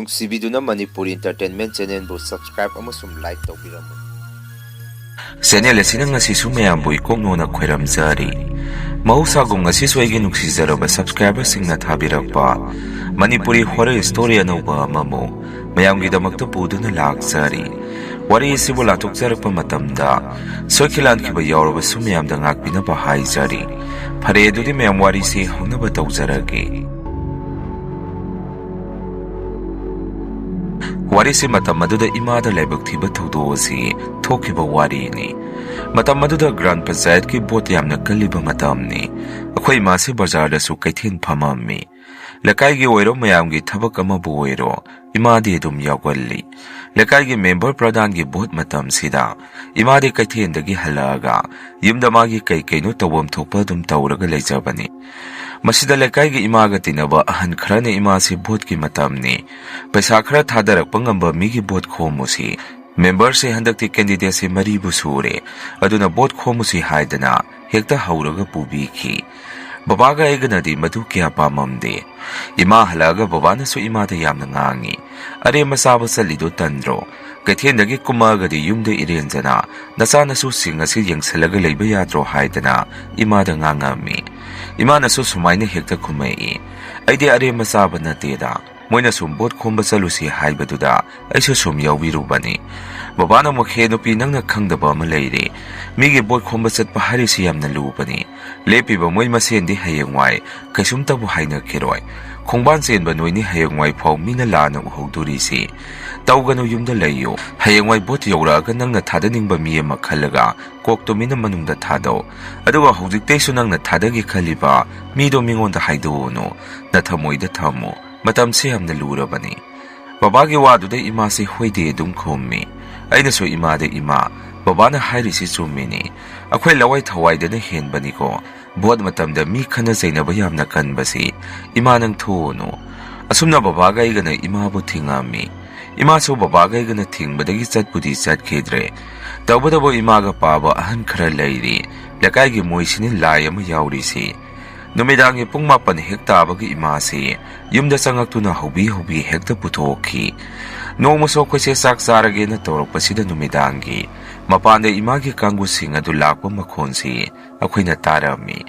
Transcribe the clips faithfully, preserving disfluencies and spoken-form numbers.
ꯅꯨꯡꯁꯤꯕꯤꯗꯨꯅ Manipuri Entertainment Channelꯕꯨ subscribe ꯑꯃꯁꯨꯡ like ꯇꯧꯕꯤꯔꯝꯃꯨ꯫ Channel ꯑꯁꯤꯅ ꯉꯁꯤꯁꯨ ꯃꯌꯥꯝꯕꯨ ꯏꯀꯣꯛꯅꯣꯅ ꯈꯣꯏꯔꯝꯖꯔꯤ꯫ ꯃꯍꯧꯁꯥꯒꯨꯝ ꯉꯁꯤꯁꯨ ꯑꯩꯒꯤ ꯅꯨꯡꯁꯤꯖꯔꯕ subscriberꯁꯤꯡꯅ ꯊꯥꯕꯤꯔꯛꯄ ꯃꯅꯤꯄꯨꯔꯤ horror story ꯑꯅꯧꯕ ꯑꯃꯃꯨꯛ ꯃꯌꯥꯝꯒꯤꯗꯃꯛꯇ ꯄꯨꯗꯨꯅ ꯂꯥꯛꯆꯔꯤ꯫ ꯋꯥꯔꯤ ꯑꯁꯤꯕꯨ ꯂꯥꯊꯣꯛꯆꯔꯛꯄ ꯃꯇꯝꯗ ꯁꯣꯏꯈꯤ ꯂꯥꯟꯈꯤꯕ ꯌꯥꯎꯔꯕꯁꯨ ꯃꯌꯥꯝꯗ ꯉꯥꯛꯄꯤꯅꯕ ꯍꯥꯏꯖꯔꯤ꯫ ꯐꯔꯦ, ꯑꯗꯨꯗꯤ ꯃꯌꯥꯝ ꯋꯥꯔꯤꯁꯤ ꯍꯧꯅꯕ ꯇꯧꯖꯔꯒꯦ꯫ ꯋꯥꯔꯤꯁꯤ ꯃꯇꯝ ꯑꯗꯨꯗ ꯏꯃꯥꯗ ꯂꯥꯏꯕꯛ ꯊꯤꯕ ꯊꯧꯗꯣꯛ ꯑꯁꯤ ꯊꯣꯛꯈꯤꯕ ꯋꯥꯔꯤꯅꯤ꯫ ꯃꯇꯝ ꯑꯗꯨꯗ ꯒ꯭ꯔꯥꯝ ꯄꯟꯆꯥꯌꯠꯀꯤ ꯚꯣꯠ ꯌꯥꯝꯅ ꯀꯜꯂꯤꯕ ꯃꯇꯝꯅꯤ꯫ ꯑꯩꯈꯣꯏ ꯏꯃꯥꯁꯤ ꯕꯖꯥꯔꯗꯁꯨ ꯀꯩꯊꯦꯜ ꯐꯝꯃꯝꯃꯤ꯫ ꯂꯩꯀꯥꯏꯒꯤ ꯑꯣꯏꯔꯣ, ꯃꯌꯥꯝꯒꯤ ꯊꯕꯛ ꯑꯃꯕꯨ ꯑꯣꯏꯔꯣ, ꯏꯃꯥꯗꯤ ꯑꯗꯨꯝ ꯌꯥꯎꯒꯜꯂꯤ꯫ ꯂꯩꯀꯥꯏꯒꯤ ꯃꯦꯝꯕꯔ ꯄ꯭ꯔꯙꯥꯟꯒꯤ ꯚꯣꯠ ꯃꯇꯝꯁꯤꯗ ꯏꯃꯥꯗꯤ ꯀꯩꯊꯦꯜꯗꯒꯤ ꯍꯜꯂꯛꯑꯒ ꯌꯨꯝꯗ ꯃꯥꯒꯤ ꯀꯩ ꯀꯩꯅꯣ ꯇꯧꯐꯝ ꯊꯣꯛꯄ ꯑꯗꯨꯝ ꯇꯧꯔꯒ ꯂꯩꯖꯕꯅꯤ꯫ ꯃꯁꯤꯗ ꯂꯩꯀꯥꯏꯒꯤ ꯏꯃꯥꯒ ꯇꯤꯟꯅꯕ ꯑꯍꯟ ꯈꯔꯅ ꯏꯃꯥꯁꯤ ꯚꯣꯠꯀꯤ ꯃꯇꯝꯅꯤ, ꯄꯩꯁꯥ ꯈꯔ ꯊꯥꯗꯔꯛꯄ ꯉꯝꯕ ꯃꯤꯒꯤ ꯚꯣꯠ ꯈꯣꯝꯃꯨꯁꯤ, ꯃꯦꯝꯕꯔꯁꯦ ꯍꯟꯗꯛꯇꯤ candidateꯁꯦ ꯃꯔꯤꯕꯨ ꯁꯨꯔꯦ, ꯑꯗꯨꯅ ꯚꯣꯠ ꯈꯣꯝꯃꯨꯁꯤ ꯍꯥꯏꯗꯅ ꯍꯦꯛꯇ ꯍꯧꯔꯒ ꯄꯨꯕꯤꯈꯤ꯫ ꯕꯕꯥꯒ ꯑꯩꯒꯅꯗꯤ ꯃꯗꯨ ꯀꯌꯥ ꯄꯥꯝꯃꯝꯗꯦ꯫ ꯏꯃꯥ ꯍꯜꯂꯛꯑꯒ ꯕꯕꯥꯅꯁꯨ ꯏꯃꯥꯗ ꯌꯥꯝꯅ ꯉꯥꯡꯉꯤ, "ꯑꯔꯦꯝꯕ ꯆꯥꯕ ꯆꯠꯂꯤꯗꯣ ꯇꯟꯗ꯭ꯔꯣ? ꯀꯩꯊꯦꯜꯗꯒꯤ ꯀꯨꯝꯃꯛꯑꯒꯗꯤ ꯌꯨꯝꯗ ꯏꯔꯦꯟꯖꯅ ꯅꯆꯥꯅꯁꯨꯁꯤꯡ ꯑꯁꯤ ꯌꯦꯡꯁꯤꯜꯂꯒ ꯂꯩꯕ ꯌꯥꯗ꯭ꯔꯣ?" ꯍꯥꯏꯗꯅ ꯏꯃꯥꯗ ꯉꯥꯡꯉꯝꯃꯤ꯫ ꯏꯃꯥꯅꯁꯨ ꯁꯨꯃꯥꯏꯅ ꯍꯦꯛꯇ ꯈꯨꯝꯃꯛꯏ, "ꯑꯩꯗꯤ ꯑꯔꯦꯝꯕ ꯆꯥꯕ ꯅꯠꯇꯦꯗ, ꯃꯣꯏꯅ ꯁꯨꯝ ꯚꯣꯠ ꯈꯣꯝꯕ ꯆꯠꯂꯨꯁꯤ ꯍꯥꯏꯕꯗꯨꯗ ꯑꯩꯁꯨ ꯁꯨꯝ ꯌꯥꯎꯕꯤꯔꯨꯕꯅꯤ꯫" ꯕꯕꯥꯅ ꯑꯃꯨꯛ, "ꯍꯦ ꯅꯨꯄꯤ, ꯅꯪꯅ ꯈꯪꯗꯕ ꯑꯃ ꯂꯩꯔꯦ꯫ ꯃꯤꯒꯤ ꯚꯣꯠ ꯈꯣꯝꯕ ꯆꯠꯄ ꯍꯥꯏꯔꯤꯁꯤ ꯌꯥꯝꯅ ꯂꯨꯕꯅꯤ꯫ ꯂꯦꯞꯄꯤꯕ ꯃꯣꯏ ꯃꯁꯦꯟꯗꯤ ꯍꯌꯦꯡꯋꯥꯏ ꯀꯩꯁꯨꯝꯇꯕꯨ ꯍꯥꯏꯅꯈꯤꯔꯣꯏ꯫ ꯈꯣꯡꯕꯥꯟ ꯆꯦꯟꯕ ꯅꯣꯏꯅꯤ ꯍꯌꯦꯡꯋꯥꯏ ꯐꯥꯎ ꯃꯤꯅ ꯂꯥꯟꯅ ꯎꯍꯧꯗꯣꯔꯤꯁꯤ꯫ ꯇꯧꯒꯅꯨ, ꯌꯨꯝꯗ ꯂꯩꯌꯨ꯫ ꯍꯌꯦꯡꯋꯥꯏ ꯚꯣꯠ ꯌꯧꯔꯛꯑꯒ ꯅꯪꯅ ꯊꯥꯗꯅꯤꯡꯕ ꯃꯤ ꯑꯃ ꯈꯜꯂꯒ ꯀꯣꯛ ꯇꯨꯃꯤꯟꯅ ꯃꯅꯨꯡꯗ ꯊꯥꯗꯧ꯫ ꯑꯗꯨꯒ ꯍꯧꯖꯤꯛꯇꯩꯁꯨ ꯅꯪꯅ ꯊꯥꯗꯒꯦ ꯈꯜꯂꯤꯕ ꯃꯤꯗꯣ ꯃꯤꯉꯣꯟꯗ ꯍꯥꯏꯗꯣꯛꯎꯅꯨ꯫ ꯅꯊꯃꯣꯏꯗ ꯊꯝꯃꯨ꯫ ꯃꯇꯝꯁꯤ ꯌꯥꯝꯅ ꯂꯨꯔꯕꯅꯤ꯫" ꯕꯕꯥꯒꯤ ꯋꯥꯗꯨꯗ ꯏꯃꯥꯁꯤ ꯍꯣꯏꯗꯦ ꯑꯗꯨꯝ ꯈꯨꯝꯃꯤ꯫ ꯑꯩꯅꯁꯨ ꯏꯃꯥꯗ, "ꯏꯃꯥ, ꯕꯕꯥꯅ ꯍꯥꯏꯔꯤꯁꯤ ꯆꯨꯝꯃꯤꯅꯤ꯫ ꯑꯩꯈꯣꯏ ꯂꯋꯥꯏ ꯊꯋꯥꯏꯗꯅ ꯍꯦꯟꯕꯅꯤꯀꯣ꯫ ꯚꯣꯠ ꯃꯇꯝꯗ ꯃꯤ ꯈꯠꯅ ꯆꯩꯅꯕ ꯌꯥꯝꯅ ꯀꯟꯕꯁꯤ꯫ ꯏꯃꯥ, ꯅꯪ ꯊꯣꯛꯎꯅꯨ꯫" ꯑꯁꯨꯝꯅ ꯕꯕꯥꯒ ꯑꯩꯒꯅ ꯏꯃꯥꯕꯨ ꯊꯤꯡꯉꯝꯃꯤ꯫ ꯏꯃꯥꯁꯨ ꯕꯕꯥꯒ ꯑꯩꯒꯅ ꯊꯤꯡꯕꯗꯒꯤ ꯆꯠꯄꯨꯗꯤ ꯆꯠꯈꯤꯗ꯭ꯔꯦ꯫ ꯇꯧꯕꯇꯕꯨ ꯏꯃꯥꯒ ꯄꯥꯕ ꯑꯍꯟ ꯈꯔ ꯂꯩꯔꯤ꯫ ꯂꯩꯀꯥꯏꯒꯤ ꯃꯣꯏꯁꯤꯅꯤ ꯂꯥꯏ ꯑꯃ ꯌꯥꯎꯔꯤꯁꯤ꯫ ꯅꯨꯃꯤꯗꯥꯡꯒꯤ ꯄꯨꯡ ꯃꯥꯄꯟ ꯍꯦꯛ ꯇꯥꯕꯒ ꯏꯃꯥꯁꯤ ꯌꯨꯝꯗ ꯆꯪꯉꯛꯇꯨꯅ ꯍꯧꯕꯤ ꯍꯧꯕꯤ ꯍꯦꯛꯇ ꯄꯨꯊꯣꯛꯈꯤ꯫ ꯅꯣꯡꯃꯁꯨ ꯑꯩꯈꯣꯏꯁꯦ ꯆꯥꯛ ꯆꯥꯔꯒꯦꯅ ꯇꯧꯔꯛꯄꯁꯤꯗ ꯅꯨꯃꯤꯗꯥꯡꯒꯤ ꯃꯄꯥꯟꯗ ꯏꯃꯥꯒꯤ ꯀꯥꯡꯕꯨꯁꯤꯡ ꯑꯗꯨ ꯂꯥꯛꯄ ꯃꯈꯣꯟꯁꯤ ꯑꯩꯈꯣꯏꯅ ꯇꯥꯔꯝꯃꯤ꯫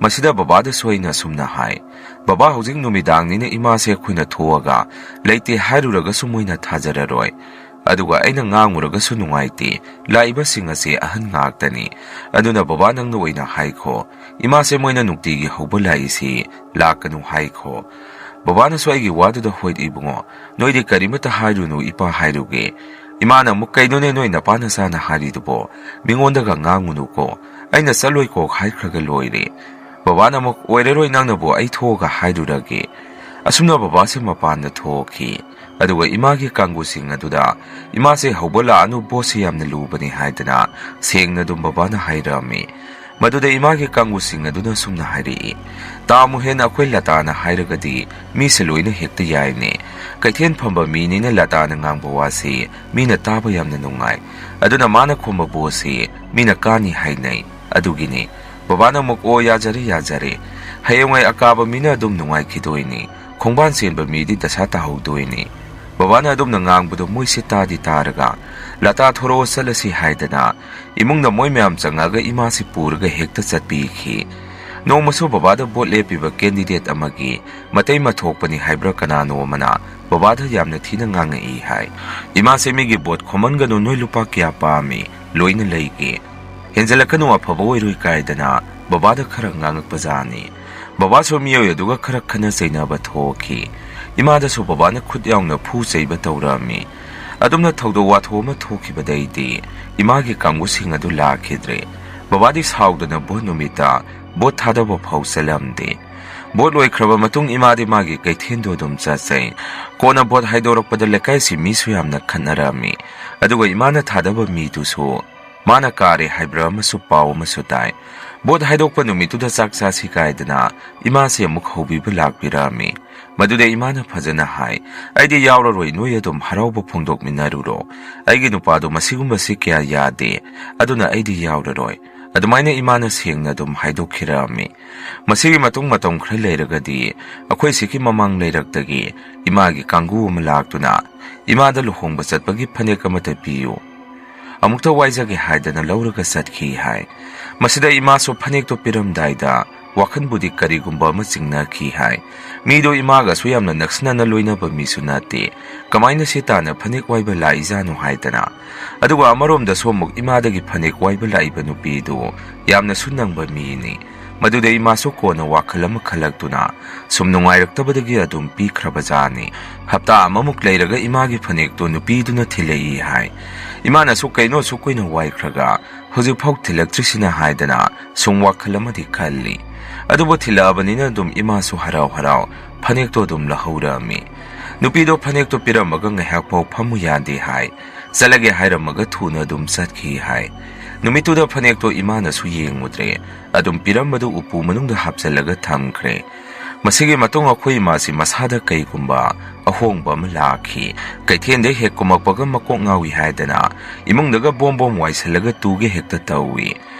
ꯃꯁꯤꯗ ꯕꯕꯥꯗꯁꯨ ꯑꯩꯅ ꯑꯁꯨꯝꯅ ꯍꯥꯏ, "ꯕꯕꯥ, ꯍꯧꯖꯤꯛ ꯅꯨꯃꯤꯗꯥꯡꯅꯤꯅ ꯏꯃꯥꯁꯦ ꯑꯩꯈꯣꯏꯅ ꯊꯣꯛꯑꯒ ꯂꯩꯇꯦ ꯍꯥꯏꯔꯨꯔꯒꯁꯨ ꯃꯣꯏꯅ ꯊꯥꯖꯔꯔꯣꯏ꯫ ꯑꯗꯨꯒ ꯑꯩꯅ ꯉꯥꯡꯉꯨꯔꯒꯁꯨ ꯅꯨꯡꯉꯥꯏꯇꯦ꯫ ꯂꯥꯛꯏꯕꯁꯤꯡ ꯑꯁꯤ ꯑꯍꯟ ꯉꯥꯛꯇꯅꯤ꯫ ꯑꯗꯨꯅ ꯕꯕꯥ, ꯅꯪꯅ ꯑꯣꯏꯅ ꯍꯥꯏꯈꯣ꯫ ꯏꯃꯥꯁꯦ ꯃꯣꯏꯅ ꯅꯨꯡꯇꯤꯒꯤ ꯍꯧꯕ ꯂꯥꯛꯏꯁꯤ ꯂꯥꯛꯀꯅꯨ ꯍꯥꯏꯈꯣ꯫" ꯕꯕꯥꯅꯁꯨ ꯑꯩꯒꯤ ꯋꯥꯗꯨꯗ, "ꯍꯣꯏ ꯏꯕꯨꯡꯉꯣ, ꯅꯣꯏꯗꯤ ꯀꯔꯤꯃꯠꯇ ꯍꯥꯏꯔꯨꯅꯨ ꯏꯄꯥ, ꯍꯥꯏꯔꯨꯒꯦ꯫" ꯏꯃꯥꯅ ꯑꯃꯨꯛ, "ꯀꯩꯅꯣꯅꯦ ꯅꯣꯏ ꯅꯄꯥ ꯅꯆꯥꯅ ꯍꯥꯏꯔꯤꯗꯨꯕꯣ? ꯃꯤꯉꯣꯟꯗꯒ ꯉꯥꯡꯉꯨꯅꯨꯀꯣ꯫ ꯑꯩꯅ ꯆꯠꯂꯣꯏꯀꯣ ꯍꯥꯏꯈ꯭ꯔꯒ ꯂꯣꯏꯔꯦ꯫" ꯕꯕꯥꯅ ꯑꯃꯨꯛ, "ꯑꯣꯏꯔꯔꯣꯏ, ꯅꯪꯅꯕꯨ ꯑꯩ ꯊꯣꯛꯑꯒ ꯍꯥꯏꯔꯨꯔꯒꯦ꯫" ꯑꯁꯨꯝꯅ ꯕꯕꯥꯁꯦ ꯃꯄꯥꯟꯗ ꯊꯣꯛꯈꯤ꯫ ꯑꯗꯨꯒ ꯏꯃꯥꯒꯤ ꯀꯥꯡꯕꯨꯁꯤꯡ ꯑꯗꯨꯗ, "ꯏꯃꯥꯁꯦ ꯍꯧꯕ ꯂꯥꯛꯑꯅꯨ, ꯚꯣꯠꯁꯦ ꯌꯥꯝꯅ ꯂꯨꯕꯅꯤ" ꯍꯥꯏꯗꯅ ꯁꯦꯡꯅ ꯑꯗꯨꯝ ꯕꯕꯥꯅ ꯍꯥꯏꯔꯛꯑꯝꯃꯤ꯫ ꯃꯗꯨꯗ ꯏꯃꯥꯒꯤ ꯀꯥꯡꯕꯨꯁꯤꯡ ꯑꯗꯨꯅ ꯁꯨꯝꯅ ꯍꯥꯏꯔꯛꯏ, "ꯇꯥꯃꯨ ꯍꯦꯟꯅ ꯑꯩꯈꯣꯏ ꯂꯇꯥꯅ ꯍꯥꯏꯔꯒꯗꯤ ꯃꯤꯁꯦ ꯂꯣꯏꯅ ꯍꯦꯛꯇ ꯌꯥꯏꯅꯦ꯫ ꯀꯩꯊꯦꯜ ꯐꯝꯕ ꯃꯤꯅꯤꯅ ꯂꯇꯥꯅ ꯉꯥꯡꯕ ꯋꯥꯁꯤ ꯃꯤꯅ ꯇꯥꯕ ꯌꯥꯝꯅ ꯅꯨꯡꯉꯥꯏ꯫ ꯑꯗꯨꯅ ꯃꯥꯅ ꯈꯨꯝꯕ ꯚꯣꯠꯁꯤ ꯃꯤꯅ ꯀꯥꯅꯤ ꯍꯥꯏꯅꯩ꯫ ꯑꯗꯨꯒꯤꯅꯤ꯫" ꯕꯕꯥꯅ ꯑꯃꯨꯛ, "ꯑꯣ, ꯌꯥꯖꯔꯦ, ꯌꯥꯖꯔꯦ꯫ ꯍꯌꯦꯡꯋꯥꯏ ꯑꯀꯥꯕ ꯃꯤꯅ ꯑꯗꯨꯝ ꯅꯨꯡꯉꯥꯏꯈꯤꯗꯣꯏꯅꯤ꯫ ꯈꯣꯡꯕꯥꯟ ꯆꯦꯟꯕ ꯃꯤꯗꯤ ꯗꯁꯥ ꯇꯥꯍꯧꯗꯣꯏꯅꯤ꯫" ꯕꯕꯥꯅ ꯑꯗꯨꯝꯅ ꯉꯥꯡꯕꯗꯣ ꯃꯣꯏꯁꯦ ꯇꯥꯗꯤ ꯇꯥꯔꯒ, "ꯂꯇꯥ, ꯊꯣꯔꯛꯑꯣ, ꯆꯠꯂꯁꯤ" ꯍꯥꯏꯗꯅ ꯏꯃꯨꯡꯗ ꯃꯣꯏ ꯃꯌꯥꯝ ꯆꯪꯉꯛꯑꯒ ꯏꯃꯥꯁꯤ ꯄꯨꯔꯒ ꯍꯦꯛꯇ ꯆꯠꯄꯤꯈꯤ꯫ ꯅꯣꯡꯃꯁꯨ ꯕꯕꯥꯗ ꯚꯣꯠ ꯂꯦꯞꯄꯤꯕ candidate ꯑꯃꯒꯤ ꯃꯇꯩ ꯃꯊꯣꯛꯄꯅꯤ ꯍꯥꯏꯕ꯭ꯔꯥ ꯀꯅꯥꯅꯣ ꯑꯃꯅ ꯕꯕꯥꯗ ꯌꯥꯝꯅ ꯊꯤꯅ ꯉꯥꯡꯉꯛꯏ ꯍꯥꯏ꯫ "ꯏꯃꯥꯁꯦ ꯃꯤꯒꯤ ꯚꯣꯠ ꯈꯣꯝꯍꯟꯒꯅꯨ, ꯅꯣꯏ ꯂꯨꯄꯥ ꯀꯌꯥ ꯄꯥꯝꯃꯤ? ꯂꯣꯏꯅ ꯂꯩꯒꯦ꯫ ꯍꯦꯟꯖꯜꯂꯛꯀꯅꯨ, ꯑꯐꯕ ꯑꯣꯏꯔꯣꯏ" ꯀꯥꯏꯗꯅ ꯕꯕꯥꯗ ꯈꯔ ꯉꯥꯡꯉꯛꯄꯖꯥꯠꯅꯤ꯫ ꯕꯕꯥꯁꯨ ꯃꯤꯑꯣꯏ ꯑꯗꯨꯒ ꯈꯔ ꯈꯠꯅ ꯆꯩꯅꯕ ꯊꯣꯛꯈꯤ꯫ ꯏꯃꯥꯗꯁꯨ ꯕꯕꯥꯅ ꯈꯨꯠ ꯌꯥꯎꯅ ꯐꯨ ꯆꯩꯕ ꯇꯧꯔꯛꯑꯝꯃꯤ꯫ ꯑꯗꯨꯝꯅ ꯊꯧꯗꯣꯛ ꯋꯥꯊꯣꯛ ꯑꯃ ꯊꯣꯛꯈꯤꯕꯗꯩꯗꯤ ꯏꯃꯥꯒꯤ ꯀꯥꯡꯕꯨꯁꯤꯡ ꯑꯗꯨ ꯂꯥꯛꯈꯤꯗ꯭ꯔꯦ꯫ ꯕꯕꯥꯗꯤ ꯁꯥꯎꯗꯅ ꯚꯣꯠ ꯅꯨꯃꯤꯠꯇ ꯚꯣꯠ ꯊꯥꯗꯕ ꯐꯥꯎ ꯆꯠꯂꯝꯗꯦ꯫ ꯚꯣꯠ ꯂꯣꯏꯈ꯭ꯔꯕ ꯃꯇꯨꯡ ꯏꯃꯥꯗꯤ ꯃꯥꯒꯤ ꯀꯩꯊꯦꯜꯗꯣ ꯑꯗꯨꯝ ꯆꯠꯆꯩ꯫ ꯀꯣꯟꯅ ꯚꯣꯠ ꯍꯥꯏꯗꯣꯔꯛꯄꯗ ꯂꯩꯀꯥꯏꯁꯤ ꯃꯤꯁꯨ ꯌꯥꯝꯅ ꯈꯠꯅꯔꯝꯃꯤ꯫ ꯑꯗꯨꯒ ꯏꯃꯥꯅ ꯊꯥꯗꯕ ꯃꯤꯗꯨꯁꯨ ꯃꯥꯅ ꯀꯥꯔꯦ ꯍꯥꯏꯕ꯭ꯔꯥ ꯑꯃꯁꯨ ꯄꯥꯎ ꯑꯃꯁꯨ ꯇꯥꯏ꯫ ꯚꯣꯠ ꯍꯥꯏꯗꯣꯛꯄ ꯅꯨꯃꯤꯠꯇꯨꯗ ꯆꯥꯛ ꯆꯥꯁꯤ ꯀꯥꯏꯗꯅ ꯏꯃꯥꯁꯦ ꯑꯃꯨꯛ ꯍꯧꯕꯤꯕ ꯂꯥꯛꯄꯤꯔꯛꯑꯝꯃꯤ꯫ ꯃꯗꯨꯗ ꯏꯃꯥꯅ ꯐꯖꯅ ꯍꯥꯏ, "ꯑꯩꯗꯤ ꯌꯥꯎꯔꯔꯣꯏ, ꯅꯣꯏ ꯑꯗꯨꯝ ꯍꯔꯥꯎꯕ ꯐꯣꯡꯗꯣꯛꯃꯤꯟꯅꯔꯨꯔꯣ꯫ ꯑꯩꯒꯤ ꯅꯨꯄꯥꯗꯣ ꯃꯁꯤꯒꯨꯝꯕꯁꯤ ꯀꯌꯥ ꯌꯥꯗꯦ, ꯑꯗꯨꯅ ꯑꯩꯗꯤ ꯌꯥꯎꯔꯔꯣꯏ꯫ ꯑꯗꯨꯃꯥꯏꯅ ꯏꯃꯥꯅ ꯁꯦꯡꯅ ꯑꯗꯨꯝ ꯍꯥꯏꯗꯣꯛꯈꯤꯔꯛꯑꯝꯃꯤ꯫ ꯃꯁꯤꯒꯤ ꯃꯇꯨꯡ ꯃꯇꯝ ꯈꯔ ꯂꯩꯔꯒꯗꯤ ꯑꯩꯈꯣꯏ ꯁꯤꯒꯤ ꯃꯃꯥꯡ ꯂꯩꯔꯛꯇꯒꯤ ꯏꯃꯥꯒꯤ ꯀꯥꯡꯕꯨ ꯑꯃ ꯂꯥꯛꯇꯨꯅ ꯏꯃꯥꯗ ꯂꯨꯍꯣꯡꯕ ꯆꯠꯄꯒꯤ ꯐꯅꯦꯛ ꯑꯃꯇ ꯄꯤꯌꯨ, ꯑꯃꯨꯛꯇ ꯋꯥꯏꯖꯒꯦ ꯍꯥꯏꯗꯅ ꯂꯧꯔꯒ ꯆꯠꯈꯤ ꯍꯥꯏ꯫ ꯃꯁꯤꯗ ꯏꯃꯥꯁꯨ ꯐꯅꯦꯛꯇꯣ ꯄꯤꯔꯝꯗꯥꯏꯗ ꯋꯥꯈꯜꯕꯨꯗꯤ ꯀꯔꯤꯒꯨꯝꯕ ꯑꯃ ꯆꯤꯡꯅꯈꯤ ꯍꯥꯏ꯫ ꯃꯤꯗꯣ ꯏꯃꯥꯒꯁꯨ ꯌꯥꯝꯅ ꯅꯛꯁꯤꯟꯅꯅ ꯂꯣꯏꯅꯕ ꯃꯤꯁꯨ ꯅꯠꯇꯦ, ꯀꯃꯥꯏꯅ ꯁꯤ ꯇꯥꯟꯅ ꯐꯅꯦꯛ ꯋꯥꯏꯕ ꯂꯥꯛꯏꯖꯥꯠꯅꯣ ꯍꯥꯏꯗꯅ꯫ ꯑꯗꯨꯒ ꯑꯃꯔꯣꯝꯗꯁꯨ ꯑꯃꯨꯛ ꯏꯃꯥꯗꯒꯤ ꯐꯅꯦꯛ ꯋꯥꯏꯕ ꯂꯥꯛꯏꯕ ꯅꯨꯄꯤꯗꯨ ꯌꯥꯝꯅꯁꯨ ꯅꯪꯕ ꯃꯤꯅꯤ꯫ ꯃꯗꯨꯗ ꯏꯃꯥꯁꯨ ꯀꯣꯟꯅ ꯋꯥꯈꯜ ꯑꯃ ꯈꯜꯂꯛꯇꯨꯅ ꯁꯨꯝ ꯅꯨꯡꯉꯥꯏꯔꯛꯇꯕꯗꯒꯤ ꯑꯗꯨꯝ ꯄꯤꯈ꯭ꯔꯕꯖꯥꯠꯅꯤ꯫ ꯍꯞꯇꯥ ꯑꯃꯃꯨꯛ ꯂꯩꯔꯒ ꯏꯃꯥꯒꯤ ꯐꯅꯦꯛꯇꯨ ꯅꯨꯄꯤꯗꯨꯅ ꯊꯤꯜꯂꯛꯏ ꯍꯥꯏ꯫ ꯏꯃꯥꯅꯁꯨ ꯀꯩꯅꯣ ꯑꯁꯨꯛ ꯀꯨꯏꯅ ꯋꯥꯏꯈ꯭ꯔꯒ ꯍꯧꯖꯤꯛꯐꯥꯎ ꯊꯤꯜꯂꯛꯇ꯭ꯔꯤꯁꯤꯅ ꯍꯥꯏꯗꯅ ꯁꯨꯝ ꯋꯥꯈꯜ ꯑꯃꯗꯤ ꯈꯜꯂꯤ꯫ ꯑꯗꯨꯕꯨ ꯊꯤꯜꯂꯛꯑꯕꯅꯤꯅ ꯑꯗꯨꯝ ꯏꯃꯥꯁꯨ ꯍꯔꯥꯎ ꯍꯔꯥꯎ ꯐꯅꯦꯛꯇꯣ ꯑꯗꯨꯝ ꯂꯧꯍꯧꯔꯛꯑꯝꯃꯤ꯫ ꯅꯨꯄꯤꯗꯣ ꯐꯅꯦꯛꯇꯣ ꯄꯤꯔꯝꯃꯒ ꯉꯥꯏꯍꯥꯛ ꯐꯥꯎ ꯐꯝꯃꯨ ꯌꯥꯗꯦ ꯍꯥꯏ꯫ ꯆꯠꯂꯒꯦ ꯍꯥꯏꯔꯝꯃꯒ ꯊꯨꯅ ꯑꯗꯨꯝ ꯆꯠꯈꯤ ꯍꯥꯏ꯫ ꯅꯨꯃꯤꯠꯇꯨꯗ ꯐꯅꯦꯛꯇꯣ ꯏꯃꯥꯅꯁꯨ ꯌꯦꯡꯉꯨꯗ꯭ꯔꯦ, ꯑꯗꯨꯝ ꯄꯤꯔꯝꯕꯗꯨ ꯎꯄꯨ ꯃꯅꯨꯡꯗ ꯍꯥꯞꯆꯜꯂꯒ ꯊꯝꯈ꯭ꯔꯦ꯫ ꯃꯁꯤꯒꯤ ꯃꯇꯨꯡ ꯑꯩꯈꯣꯏ ꯏꯃꯥꯁꯤ ꯃꯁꯥꯗ ꯀꯩꯒꯨꯝꯕ ꯑꯍꯣꯡꯕ ꯑꯃ ꯂꯥꯛꯈꯤ꯫ ꯀꯩꯊꯦꯜꯗ ꯍꯦꯛ ꯀꯨꯝꯃꯛꯄꯒ ꯃꯀꯣꯛ ꯉꯥꯎꯏ ꯍꯥꯏꯗꯅ ꯏꯃꯨꯡꯗꯒ ꯕꯣꯝ ꯕꯣꯝ ꯋꯥꯏꯁꯜꯂꯒ ꯇꯨꯒꯦ ꯍꯦꯛꯇ ꯇꯧꯏ꯫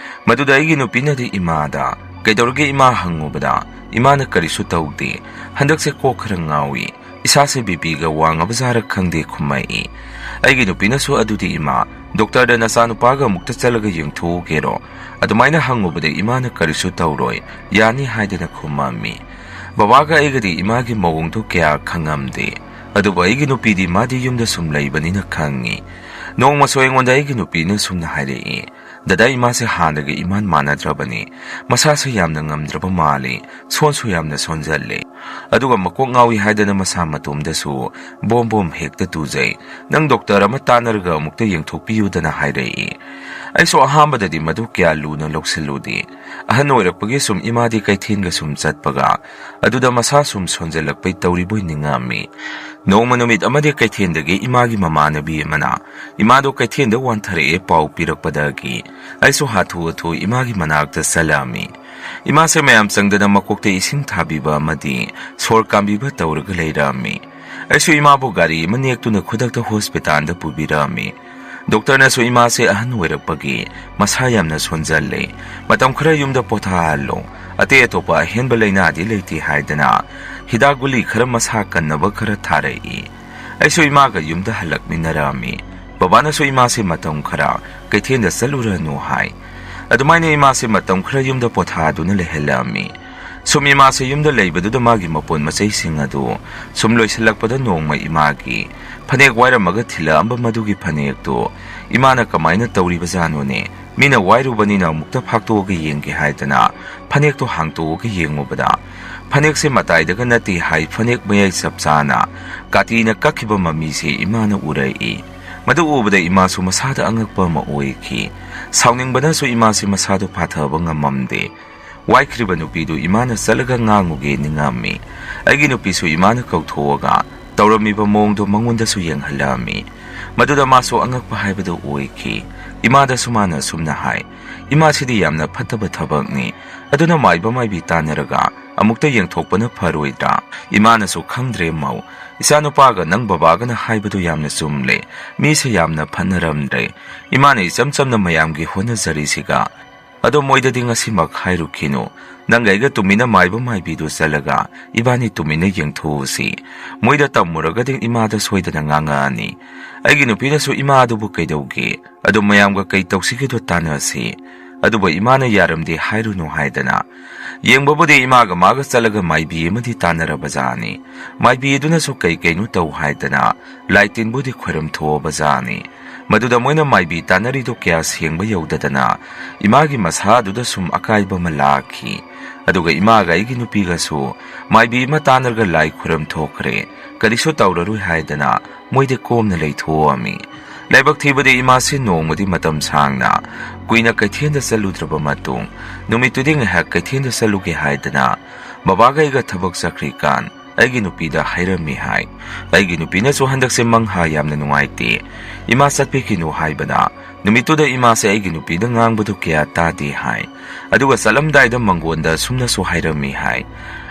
ꯃꯗꯨꯗ ꯑꯩꯒꯤ ꯅꯨꯄꯤꯅꯗꯤ ꯏꯃꯥꯗ, "ꯀꯩꯗꯧꯔꯒꯦ ꯏꯃꯥ?" ꯍꯪꯉꯨꯕꯗ ꯏꯃꯥꯅ ꯀꯔꯤꯁꯨ ꯇꯧꯗꯦ, ꯍꯟꯗꯛꯁꯦ ꯀꯣꯛ ꯈꯔ ꯉꯥꯎꯏ, ꯏꯁꯥꯁꯦ ꯕꯤ ꯄꯤꯒ ꯋꯥꯡꯉꯕ ꯖꯥꯔ ꯈꯪꯗꯦ ꯈꯨꯝꯃꯛꯏ꯫ ꯑꯩꯒꯤ ꯅꯨꯄꯤꯅꯁꯨ, "ꯑꯗꯨꯗꯤ ꯏꯃꯥ, ꯗꯣꯛꯇꯔꯗ ꯅꯆꯥꯅꯨꯄꯥꯒ ꯑꯃꯨꯛꯇ ꯆꯠꯂꯒ ꯌꯦꯡꯊꯣꯛꯎꯒꯦꯔꯣ?" ꯑꯗꯨꯃꯥꯏꯅ ꯍꯪꯉꯨꯕꯗ ꯏꯃꯥꯅ ꯀꯔꯤꯁꯨ ꯇꯧꯔꯣꯏ, ꯌꯥꯅꯤ ꯍꯥꯏꯗꯅ ꯈꯨꯝꯃꯝꯃꯤ꯫ ꯕꯕꯥꯒ ꯑꯩꯒꯗꯤ ꯏꯃꯥꯒꯤ ꯃꯑꯣꯡꯗꯨ ꯀꯌꯥ ꯈꯪꯉꯝꯗꯦ, ꯑꯗꯨꯕꯨ ꯑꯩꯒꯤ ꯅꯨꯄꯤꯗꯤ ꯃꯥꯗꯤ ꯌꯨꯝꯗ ꯁꯨꯝ ꯂꯩꯕꯅꯤꯅ ꯈꯪꯉꯤ꯫ ꯅꯣꯡꯃꯁꯨ ꯑꯩꯉꯣꯟꯗ ꯑꯩꯒꯤ ꯅꯨꯄꯤꯅ ꯁꯨꯝꯅ ꯍꯥꯏꯔꯛꯏ, "ꯗꯗꯥ, ꯏꯃꯥꯁꯦ ꯍꯥꯟꯅꯒ ꯏꯃꯥꯟ ꯃꯥꯟꯅꯗ꯭ꯔꯕꯅꯤ, ꯃꯁꯥꯁꯨ ꯌꯥꯝꯅ ꯉꯝꯗ꯭ꯔꯕ ꯃꯥꯜꯂꯤ, ꯁꯣꯟꯁꯨ ꯌꯥꯝꯅ ꯁꯣꯟꯖꯜꯂꯦ, ꯑꯗꯨꯒ ꯃꯀꯣꯛ ꯉꯥꯎꯏ ꯍꯥꯏꯗꯅ ꯃꯁꯥ ꯃꯇꯣꯝꯗꯁꯨ ꯕꯣꯝ ꯕꯣꯝ ꯍꯦꯛꯇ ꯇꯨꯖꯩ, ꯅꯪ ꯗꯣꯛꯇꯔ ꯑꯃ ꯇꯥꯟꯅꯔꯒ ꯑꯃꯨꯛꯇ ꯌꯦꯡꯊꯣꯛꯄꯤꯌꯨꯗꯅ" ꯍꯥꯏꯔꯛꯏ꯫ ꯑꯩꯁꯨ ꯑꯍꯥꯟꯕꯗꯗꯤ ꯃꯗꯨ ꯀꯌꯥ ꯂꯨꯅ ꯂꯧꯁꯤꯜꯂꯨꯗꯦ꯫ ꯑꯍꯟ ꯑꯣꯏꯔꯛꯄꯒꯤ ꯁꯨꯝ ꯏꯃꯥꯗꯤ ꯀꯩꯊꯦꯜꯒ ꯁꯨꯝ ꯆꯠꯄꯒ ꯑꯗꯨꯗ ꯃꯁꯥ ꯁꯨꯝ ꯁꯣꯟꯖꯜꯂꯛꯄꯩ ꯇꯧꯔꯤꯕꯣꯏ ꯅꯤꯡꯉꯝꯃꯤ꯫ ꯅꯣꯡꯃ ꯅꯨꯃꯤꯠ ꯑꯃꯗꯤ ꯀꯩꯊꯦꯜꯗꯒꯤ ꯏꯃꯥꯒꯤ ꯃꯃꯥꯟꯅꯕꯤ ꯑꯃꯅ ꯏꯃꯥꯗꯣ ꯀꯩꯊꯦꯜꯗ ꯋꯥꯟꯊꯔꯛꯑꯦ ꯄꯥꯎ ꯄꯤꯔꯛꯄꯗꯒꯤ ꯑꯩꯁꯨ ꯍꯥꯊꯨ ꯍꯥꯊꯨ ꯏꯃꯥꯒꯤ ꯃꯅꯥꯛꯇ ꯆꯠꯂꯝꯃꯤ꯫ ꯏꯃꯥꯁꯦ ꯃꯌꯥꯝ ꯆꯪꯗꯅ ꯃꯀꯣꯛꯇ ꯏꯁꯤꯡ ꯊꯥꯕꯤꯕ ꯑꯃꯗꯤ ꯁꯣꯔ ꯀꯥꯝꯕꯤꯕ ꯇꯧꯔꯒ ꯂꯩꯔꯝꯃꯤ꯫ ꯑꯩꯁꯨ ꯏꯃꯥꯕꯨ ꯒꯥꯔꯤ ꯑꯃ ꯅꯦꯛꯇꯨꯅ ꯈꯨꯗꯛꯇ ꯍꯣꯁꯄꯤꯇꯥꯜꯗ ꯄꯨꯕꯤꯔꯝꯃꯤ꯫ ꯗꯣꯛꯇꯔꯅꯁꯨ ꯏꯃꯥꯁꯦ ꯑꯍꯟ ꯑꯣꯏꯔꯛꯄꯒꯤ ꯃꯁꯥ ꯌꯥꯝꯅ ꯁꯣꯟꯖꯜꯂꯦ, ꯃꯇꯝ ꯈꯔ ꯌꯨꯝꯗ ꯄꯣꯊꯥꯍꯜꯂꯣ, ꯑꯇꯩ ꯑꯇꯣꯞꯄ ꯑꯍꯦꯟꯕ ꯂꯥꯏꯅꯥꯗꯤ ꯂꯩꯇꯦ ꯍꯥꯏꯗꯅ ꯍꯤꯗꯥꯛ ꯒꯨꯂꯤ ꯈꯔ ꯃꯁꯥ ꯀꯟꯅꯕ ꯈꯔ ꯊꯥꯔꯛꯏ꯫ ꯑꯩꯁꯨ ꯏꯃꯥꯒ ꯌꯨꯝꯗ ꯍꯜꯂꯛꯃꯤꯟꯅꯔꯛꯑꯝꯃꯤ꯫ ꯕꯕꯥꯅꯁꯨ ꯏꯃꯥꯁꯦ ꯃꯇꯝ ꯈꯔ ꯀꯩꯊꯦꯜꯗ ꯆꯠꯂꯨꯔꯅꯨ ꯍꯥꯏ꯫ ꯑꯗꯨꯃꯥꯏꯅ ꯏꯃꯥꯁꯦ ꯃꯇꯝ ꯈꯔ ꯌꯨꯝꯗ ꯄꯣꯊꯥꯗꯨꯅ ꯂꯩꯍꯜꯂꯛꯑꯝꯃꯤ꯫ ꯁꯨꯝ ꯏꯃꯥꯁꯦ ꯌꯨꯝꯗ ꯂꯩꯕꯗꯨꯗ ꯃꯥꯒꯤ ꯃꯄꯣꯠ ꯃꯆꯩꯁꯤꯡ ꯑꯗꯨ ꯁꯨꯝ ꯂꯣꯏꯁꯤꯜꯂꯛꯄꯗ ꯅꯣꯡꯃ ꯏꯃꯥꯒꯤ ꯐꯅꯦꯛ ꯋꯥꯏꯔꯝꯃꯒ ꯊꯤꯜꯂꯛꯑꯝꯕ ꯃꯗꯨꯒꯤ ꯐꯅꯦꯛꯇꯨ ꯏꯃꯥꯅ ꯀꯃꯥꯏꯅ ꯇꯧꯔꯤꯕꯖꯥꯠꯅꯣꯅꯦ? ꯃꯤꯅ ꯋꯥꯏꯔꯨꯕꯅꯤꯅ ꯑꯃꯨꯛꯇ ꯐꯥꯛꯇꯣꯛꯑꯒ ꯌꯦꯡꯒꯦ ꯍꯥꯏꯗꯅ ꯐꯅꯦꯛꯇꯣ ꯍꯥꯡꯇꯣꯛꯑꯒ ꯌꯦꯡꯉꯨꯕꯗ, ꯐꯅꯦꯛꯁꯦ ꯃꯇꯥꯏꯗꯒ ꯅꯠꯇꯦ ꯍꯥꯏ, ꯐꯅꯦꯛ ꯃꯌꯥꯏ ꯆꯞ ꯆꯥꯅ ꯀꯥꯇꯤꯅ ꯀꯛꯈꯤꯕ ꯃꯃꯤꯁꯦ ꯏꯃꯥꯅ ꯎꯔꯛꯏ꯫ ꯃꯗꯨ ꯎꯕꯗ ꯏꯃꯥꯁꯨ ꯃꯁꯥꯗ ꯑꯉꯛꯄ ꯑꯃ ꯑꯣꯏꯈꯤ꯫ ꯁꯥꯎꯅꯤꯡꯕꯅꯁꯨ ꯏꯃꯥꯁꯤ ꯃꯁꯥꯗꯣ ꯐꯥꯊꯕ ꯉꯝꯃꯝꯗꯦ꯫ ꯋꯥꯏꯈ꯭ꯔꯤꯕ ꯅꯨꯄꯤꯗꯨ ꯏꯃꯥꯅ ꯆꯠꯂꯒ ꯉꯥꯡꯉꯨꯒꯦ ꯅꯤꯡꯉꯝꯃꯤ꯫ ꯑꯩꯒꯤ ꯅꯨꯄꯤꯁꯨ ꯏꯃꯥꯅ ꯀꯧꯊꯣꯛꯑꯒ ꯇꯧꯔꯝꯃꯤꯕ ꯃꯑꯣꯡꯗꯣ ꯃꯉꯣꯟꯗꯁꯨ ꯌꯦꯡꯍꯜꯂꯛꯑꯝꯃꯤ꯫ ꯃꯗꯨꯗ ꯃꯥꯁꯨ ꯑꯉꯛꯄ ꯍꯥꯏꯕꯗꯨ ꯑꯣꯏꯈꯤ꯫ ꯏꯃꯥꯗꯁꯨ ꯃꯥꯅ ꯑꯁꯨꯝꯅ ꯍꯥꯏ, "ꯏꯃꯥꯁꯤꯗꯤ ꯌꯥꯝꯅ ꯐꯠꯇꯕ ꯊꯕꯛꯅꯤ, ꯑꯗꯨꯅ ꯃꯥꯏꯕ ꯃꯥꯏꯕꯤ ꯇꯥꯟꯅꯔꯒ ꯑꯃꯨꯛꯇ ꯌꯦꯡꯊꯣꯛꯄꯅ ꯐꯔꯣꯏꯗ꯭ꯔꯥ?" ꯏꯃꯥꯅꯁꯨ, "ꯈꯪꯗ꯭ꯔꯦ ꯃꯧ, ꯏꯆꯥꯅꯨꯄꯥꯒ ꯅꯪ ꯕꯕꯥꯒꯅ ꯍꯥꯏꯕꯗꯨ ꯌꯥꯝꯅ ꯆꯨꯝꯂꯦ, ꯃꯤꯁꯦ ꯌꯥꯝꯅ ꯐꯠꯅꯔꯝꯗ꯭ꯔꯦ꯫ ꯏꯃꯥꯅ ꯏꯆꯝ ꯆꯝꯅ ꯃꯌꯥꯝꯒꯤ ꯍꯣꯠꯅꯖꯔꯤꯁꯤꯒ ꯑꯗꯣ ꯃꯣꯏꯗꯗꯤ ꯉꯁꯤꯃꯛ ꯍꯥꯏꯔꯨꯈꯤꯅꯨ꯫ ꯅꯪꯒ ꯑꯩꯒ ꯇꯨꯃꯤꯟꯅ ꯃꯥꯏꯕ ꯃꯥꯏꯕꯤꯗꯨ ꯆꯠꯂꯒ ꯏꯕꯥꯅꯤ ꯇꯨꯃꯤꯟꯅ ꯌꯦꯡꯊꯣꯛꯎꯁꯤ꯫ ꯃꯣꯏꯗ ꯇꯝꯃꯨꯔꯒꯗꯤ ꯏꯃꯥꯗ ꯁꯣꯏꯗꯅ ꯉꯥꯡꯉꯛꯑꯅꯤ꯫" ꯑꯩꯒꯤ ꯅꯨꯄꯤꯅꯁꯨ, "ꯏꯃꯥ ꯑꯗꯨꯕꯨ ꯀꯩꯗꯧꯒꯦ? ꯑꯗꯨ ꯃꯌꯥꯝꯒ ꯀꯩ ꯇꯧꯁꯤꯒꯦꯗꯣ ꯇꯥꯟꯅꯁꯤ꯫ ꯑꯗꯨꯕꯨ ꯏꯃꯥꯅ ꯌꯥꯔꯝꯗꯦ ꯍꯥꯏꯔꯨꯅꯨ" ꯍꯥꯏꯗꯅ꯫ ꯌꯦꯡꯕꯕꯨꯗꯤ ꯏꯃꯥꯒ ꯃꯥꯒ ꯆꯠꯂꯒ ꯃꯥꯏꯕꯤ ꯑꯃꯗꯤ ꯇꯥꯟꯅꯔꯕꯖꯥꯠꯅꯤ꯫ ꯃꯥꯏꯕꯤ ꯑꯗꯨꯅꯁꯨ ꯀꯩ ꯀꯩꯅꯣ ꯇꯧ ꯍꯥꯏꯗꯅ ꯂꯥꯏ ꯇꯤꯟꯕꯨꯗꯤ ꯈꯣꯏꯔꯝ ꯊꯣꯛꯑꯕꯖꯥꯠꯅꯤ꯫ ꯃꯗꯨꯗ ꯃꯣꯏꯅ ꯃꯥꯏꯕꯤ ꯇꯥꯟꯅꯔꯤꯗꯣ ꯀꯌꯥ ꯁꯦꯡꯕ ꯌꯧꯗꯗꯅ ꯏꯃꯥꯒꯤ ꯃꯁꯥ ꯑꯗꯨꯗ ꯁꯨꯝ ꯑꯀꯥꯏꯕ ꯑꯃ ꯂꯥꯛꯈꯤ꯫ ꯑꯗꯨꯒ ꯏꯃꯥꯒ ꯑꯩꯒꯤ ꯅꯨꯄꯤꯒꯁꯨ ꯃꯥꯏꯕꯤ ꯑꯃ ꯇꯥꯟꯅꯔꯒ ꯂꯥꯏ ꯈꯨꯔꯝ ꯊꯣꯛꯈ꯭ꯔꯦ꯫ ꯀꯔꯤꯁꯨ ꯇꯧꯔꯔꯣꯏ ꯍꯥꯏꯗꯅ ꯃꯣꯏꯗꯤ ꯀꯣꯝꯅ ꯂꯩꯊꯣꯛꯑꯝꯃꯤ꯫ ꯂꯥꯏꯕꯛ ꯊꯤꯕꯗꯤ ꯏꯃꯥꯁꯤ ꯅꯣꯡꯃꯗꯤ ꯃꯇꯝ ꯁꯥꯡꯅ ꯀꯨꯏꯅ ꯀꯩꯊꯦꯜꯗ ꯆꯠꯂꯨꯗ꯭ꯔꯕ ꯃꯇꯨꯡ, ꯅꯨꯃꯤꯠꯇꯨꯗꯤ ꯉꯥꯏꯍꯥꯛ ꯀꯩꯊꯦꯜꯗ ꯆꯠꯂꯨꯒꯦ ꯍꯥꯏꯗꯅ ꯕꯕꯥꯒ ꯑꯩꯒ ꯊꯕꯛ ꯆꯠꯈ꯭ꯔꯤꯀꯥꯟ ꯑꯩꯒꯤ ꯅꯨꯄꯤꯗ ꯍꯥꯏꯔꯝꯃꯤ ꯍꯥꯏ꯫ ꯑꯩꯒꯤ ꯅꯨꯄꯤꯅꯁꯨ ꯍꯟꯗꯛꯁꯦ ꯃꯪꯍꯥ ꯌꯥꯝꯅ ꯅꯨꯡꯉꯥꯏꯇꯦ, ꯏꯃꯥ ꯆꯠꯄꯤꯈꯤꯅꯨ ꯍꯥꯏꯕꯗ, ꯅꯨꯃꯤꯠꯇꯨꯗ ꯏꯃꯥꯁꯦ ꯑꯩꯒꯤ ꯅꯨꯄꯤꯗ ꯉꯥꯡꯕꯗꯨ ꯀꯌꯥ ꯇꯥꯗꯦ ꯍꯥꯏ꯫ ꯑꯗꯨꯒ ꯆꯠꯂꯝꯗꯥꯏꯗ ꯃꯪꯒꯣꯟꯗ ꯁꯨꯝꯅꯁꯨ ꯍꯥꯏꯔꯝꯃꯤ ꯍꯥꯏ,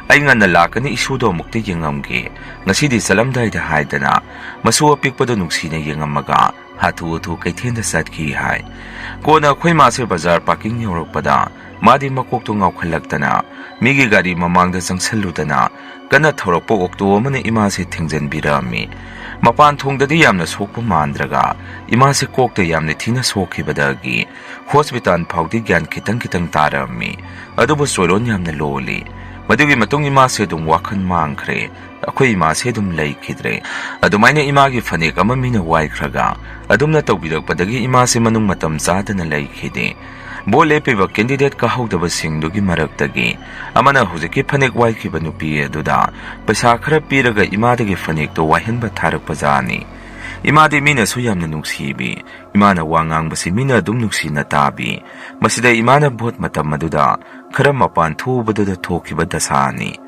"ꯑꯩ ꯉꯟꯅ ꯂꯥꯛꯀꯅꯤ, ꯏꯁꯨꯗꯣ ꯑꯃꯨꯛꯇ ꯌꯦꯡꯉꯝꯒꯦ꯫ ꯉꯁꯤꯗꯤ ꯆꯠꯂꯝꯗꯥꯏꯗ" ꯍꯥꯏꯗꯅ ꯃꯁꯨ ꯑꯄꯤꯛꯄꯗꯣ ꯅꯨꯡꯁꯤꯅ ꯌꯦꯡꯉꯝꯃꯒ ꯍꯥꯊꯨ ꯍꯥꯊꯨ ꯀꯩꯊꯦꯜꯗ ꯆꯠꯈꯤ ꯍꯥꯏ꯫ ꯀꯣꯟꯅ ꯑꯩꯈꯣꯏ ꯃꯥꯁꯦ ꯕꯖꯥꯔ ꯄꯥꯔꯀꯤꯡ ꯌꯧꯔꯛꯄꯗ ꯃꯥꯗꯤ ꯃꯀꯣꯛꯇꯣ ꯉꯥꯎꯈꯠꯂꯛꯇꯅ ꯃꯤꯒꯤ ꯒꯥꯔꯤ ꯃꯃꯥꯡꯗ ꯆꯪꯁꯜꯂꯨꯗꯅ ꯀꯟꯅ ꯊꯧꯔꯛꯄ ꯑꯣꯛꯇꯣ ꯑꯃꯅ ꯏꯃꯥꯁꯦ ꯊꯦꯡꯖꯤꯟꯕꯤꯔꯝꯃꯤ꯫ ꯃꯄꯥꯟ ꯊꯣꯡꯗꯗꯤ ꯌꯥꯝꯅ ꯁꯣꯛꯄ ꯃꯥꯟꯗ꯭ꯔꯒ ꯏꯃꯥꯁꯦ ꯀꯣꯛꯇ ꯌꯥꯝꯅ ꯊꯤꯅ ꯁꯣꯛꯈꯤꯕꯗꯒꯤ ꯍꯣꯁꯄꯤꯇꯥꯜ ꯐꯥꯎꯗꯤ ꯒ꯭ꯌꯥꯟ ꯈꯤꯇꯪ ꯈꯤꯇꯪ ꯇꯥꯔꯝꯃꯤ꯫ ꯑꯗꯨꯕꯨ ꯆꯣꯏꯔꯣꯟ ꯌꯥꯝꯅ ꯂꯣꯜꯂꯤ꯫ ꯃꯗꯨꯒꯤ ꯃꯇꯨꯡ ꯏꯃꯥꯁꯦ ꯑꯗꯨꯝ ꯋꯥꯈꯜ ꯃꯥꯡꯈ꯭ꯔꯦ꯫ ꯑꯩꯈꯣꯏ ꯏꯃꯥꯁꯦ ꯑꯗꯨꯝ ꯂꯩꯈꯤꯗ꯭ꯔꯦ꯫ ꯑꯗꯨꯃꯥꯏꯅ ꯏꯃꯥꯒꯤ ꯐꯅꯦꯛ ꯑꯃ ꯃꯤꯅ ꯋꯥꯏꯈ꯭ꯔꯒ ꯑꯗꯨꯝꯅ ꯇꯧꯕꯤꯔꯛꯄꯗꯒꯤ ꯏꯃꯥꯁꯦ ꯃꯅꯨꯡ ꯃꯇꯝ ꯆꯥꯗꯅ ꯂꯩꯈꯤꯗꯦ꯫ ꯚꯣꯠ ꯂꯦꯞꯄꯤꯕ ꯀꯦꯟꯗꯤꯗꯦꯠ ꯀꯥꯍꯧꯗꯕꯁꯤꯡꯗꯨꯒꯤ ꯃꯔꯛꯇꯒꯤ ꯑꯃꯅ ꯍꯧꯖꯤꯛꯀꯤ ꯐꯅꯦꯛ ꯋꯥꯏꯈꯤꯕ ꯅꯨꯄꯤ ꯑꯗꯨꯗ ꯄꯩꯁꯥ ꯈꯔ ꯄꯤꯔꯒ ꯏꯃꯥꯗꯒꯤ ꯐꯅꯦꯛꯇꯣ ꯋꯥꯏꯍꯟꯕ ꯊꯥꯔꯛꯄꯖꯥꯠꯅꯤ꯫ ꯏꯃꯥꯗꯤ ꯃꯤꯅꯁꯨ ꯌꯥꯝꯅ ꯅꯨꯡꯁꯤꯕꯤ꯫ ꯏꯃꯥꯅ ꯋꯥ ꯉꯥꯡꯕꯁꯤ ꯃꯤꯅ ꯑꯗꯨꯝ ꯅꯨꯡꯁꯤꯅ ꯇꯥꯕꯤ꯫ ꯃꯁꯤꯗ ꯏꯃꯥꯅ ꯚꯣꯠ ꯃꯇꯝ ꯑꯗꯨꯗ ꯈꯔ ꯃꯄꯥꯟ ꯊꯣꯛꯎꯕꯗꯨꯗ ꯊꯣꯛꯈꯤꯕ ꯗꯁꯥꯅꯤ꯫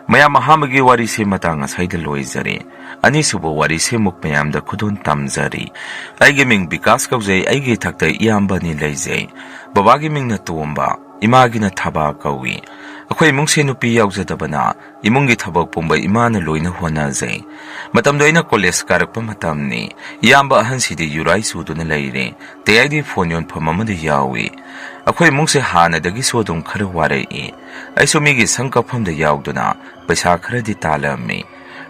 ꯃꯌꯥꯝ, ꯑꯍꯥꯟꯕꯒꯤ ꯋꯥꯔꯤꯁꯦ ꯃꯇꯥꯡ ꯑꯁꯥꯏꯗ ꯂꯣꯏꯖꯔꯦ꯫ ꯑꯅꯤꯁꯨꯕ ꯋꯥꯔꯤꯁꯦ ꯑꯃꯨꯛ ꯃꯌꯥꯝꯗ ꯈꯨꯗꯣꯜ ꯇꯝꯖꯔꯤ꯫ ꯑꯩꯒꯤ ꯃꯤꯡ ꯕꯤꯀꯥꯁ ꯀꯧꯖꯩ꯫ ꯑꯩꯒꯤ ꯏꯊꯛꯇ ꯏꯌꯥꯝꯕ ꯑꯅꯤ ꯂꯩꯖꯩ꯫ ꯕꯕꯥꯒꯤ ꯃꯤꯡꯅ ꯇꯣꯝꯕ, ꯏꯃꯥꯒꯤꯅ ꯊꯕꯥ ꯀꯧꯏ꯫ ꯑꯩꯈꯣꯏ ꯏꯃꯨꯡꯁꯦ ꯅꯨꯄꯤ ꯌꯥꯎꯖꯗꯕꯅ ꯏꯃꯨꯡꯒꯤ ꯊꯕꯛ ꯄꯨꯝꯕ ꯏꯃꯥꯅ ꯂꯣꯏꯅ ꯍꯣꯠꯅꯖꯩ꯫ ꯃꯇꯝꯗꯣ ꯑꯩꯅ ꯀꯣꯂꯦꯖ ꯀꯥꯔꯛꯄ ꯃꯇꯝꯅꯤ꯫ ꯏꯌꯥꯝꯕ ꯑꯍꯟꯁꯤꯗꯤ ꯌꯨꯔꯥꯏ ꯆꯨꯗꯨꯅ ꯂꯩꯔꯦ꯫ ꯇꯌꯥꯏꯗꯤ ꯐꯣꯟ ꯌꯣꯟꯐꯝ ꯑꯃꯗ ꯌꯥꯎꯏ꯫ ꯑꯩꯈꯣꯏ ꯏꯃꯨꯡꯁꯦ ꯍꯥꯟꯅꯗꯒꯤꯁꯨ ꯑꯗꯨꯝ ꯈꯔ ꯋꯥꯔꯛꯏ꯫ ꯑꯩꯁꯨ ꯃꯤꯒꯤ ꯁꯪ ꯀꯛꯐꯝꯗ ꯌꯥꯎꯗꯨꯅ ꯄꯩꯁꯥ ꯈꯔꯗꯤ ꯇꯥꯜꯂꯝꯃꯤ꯫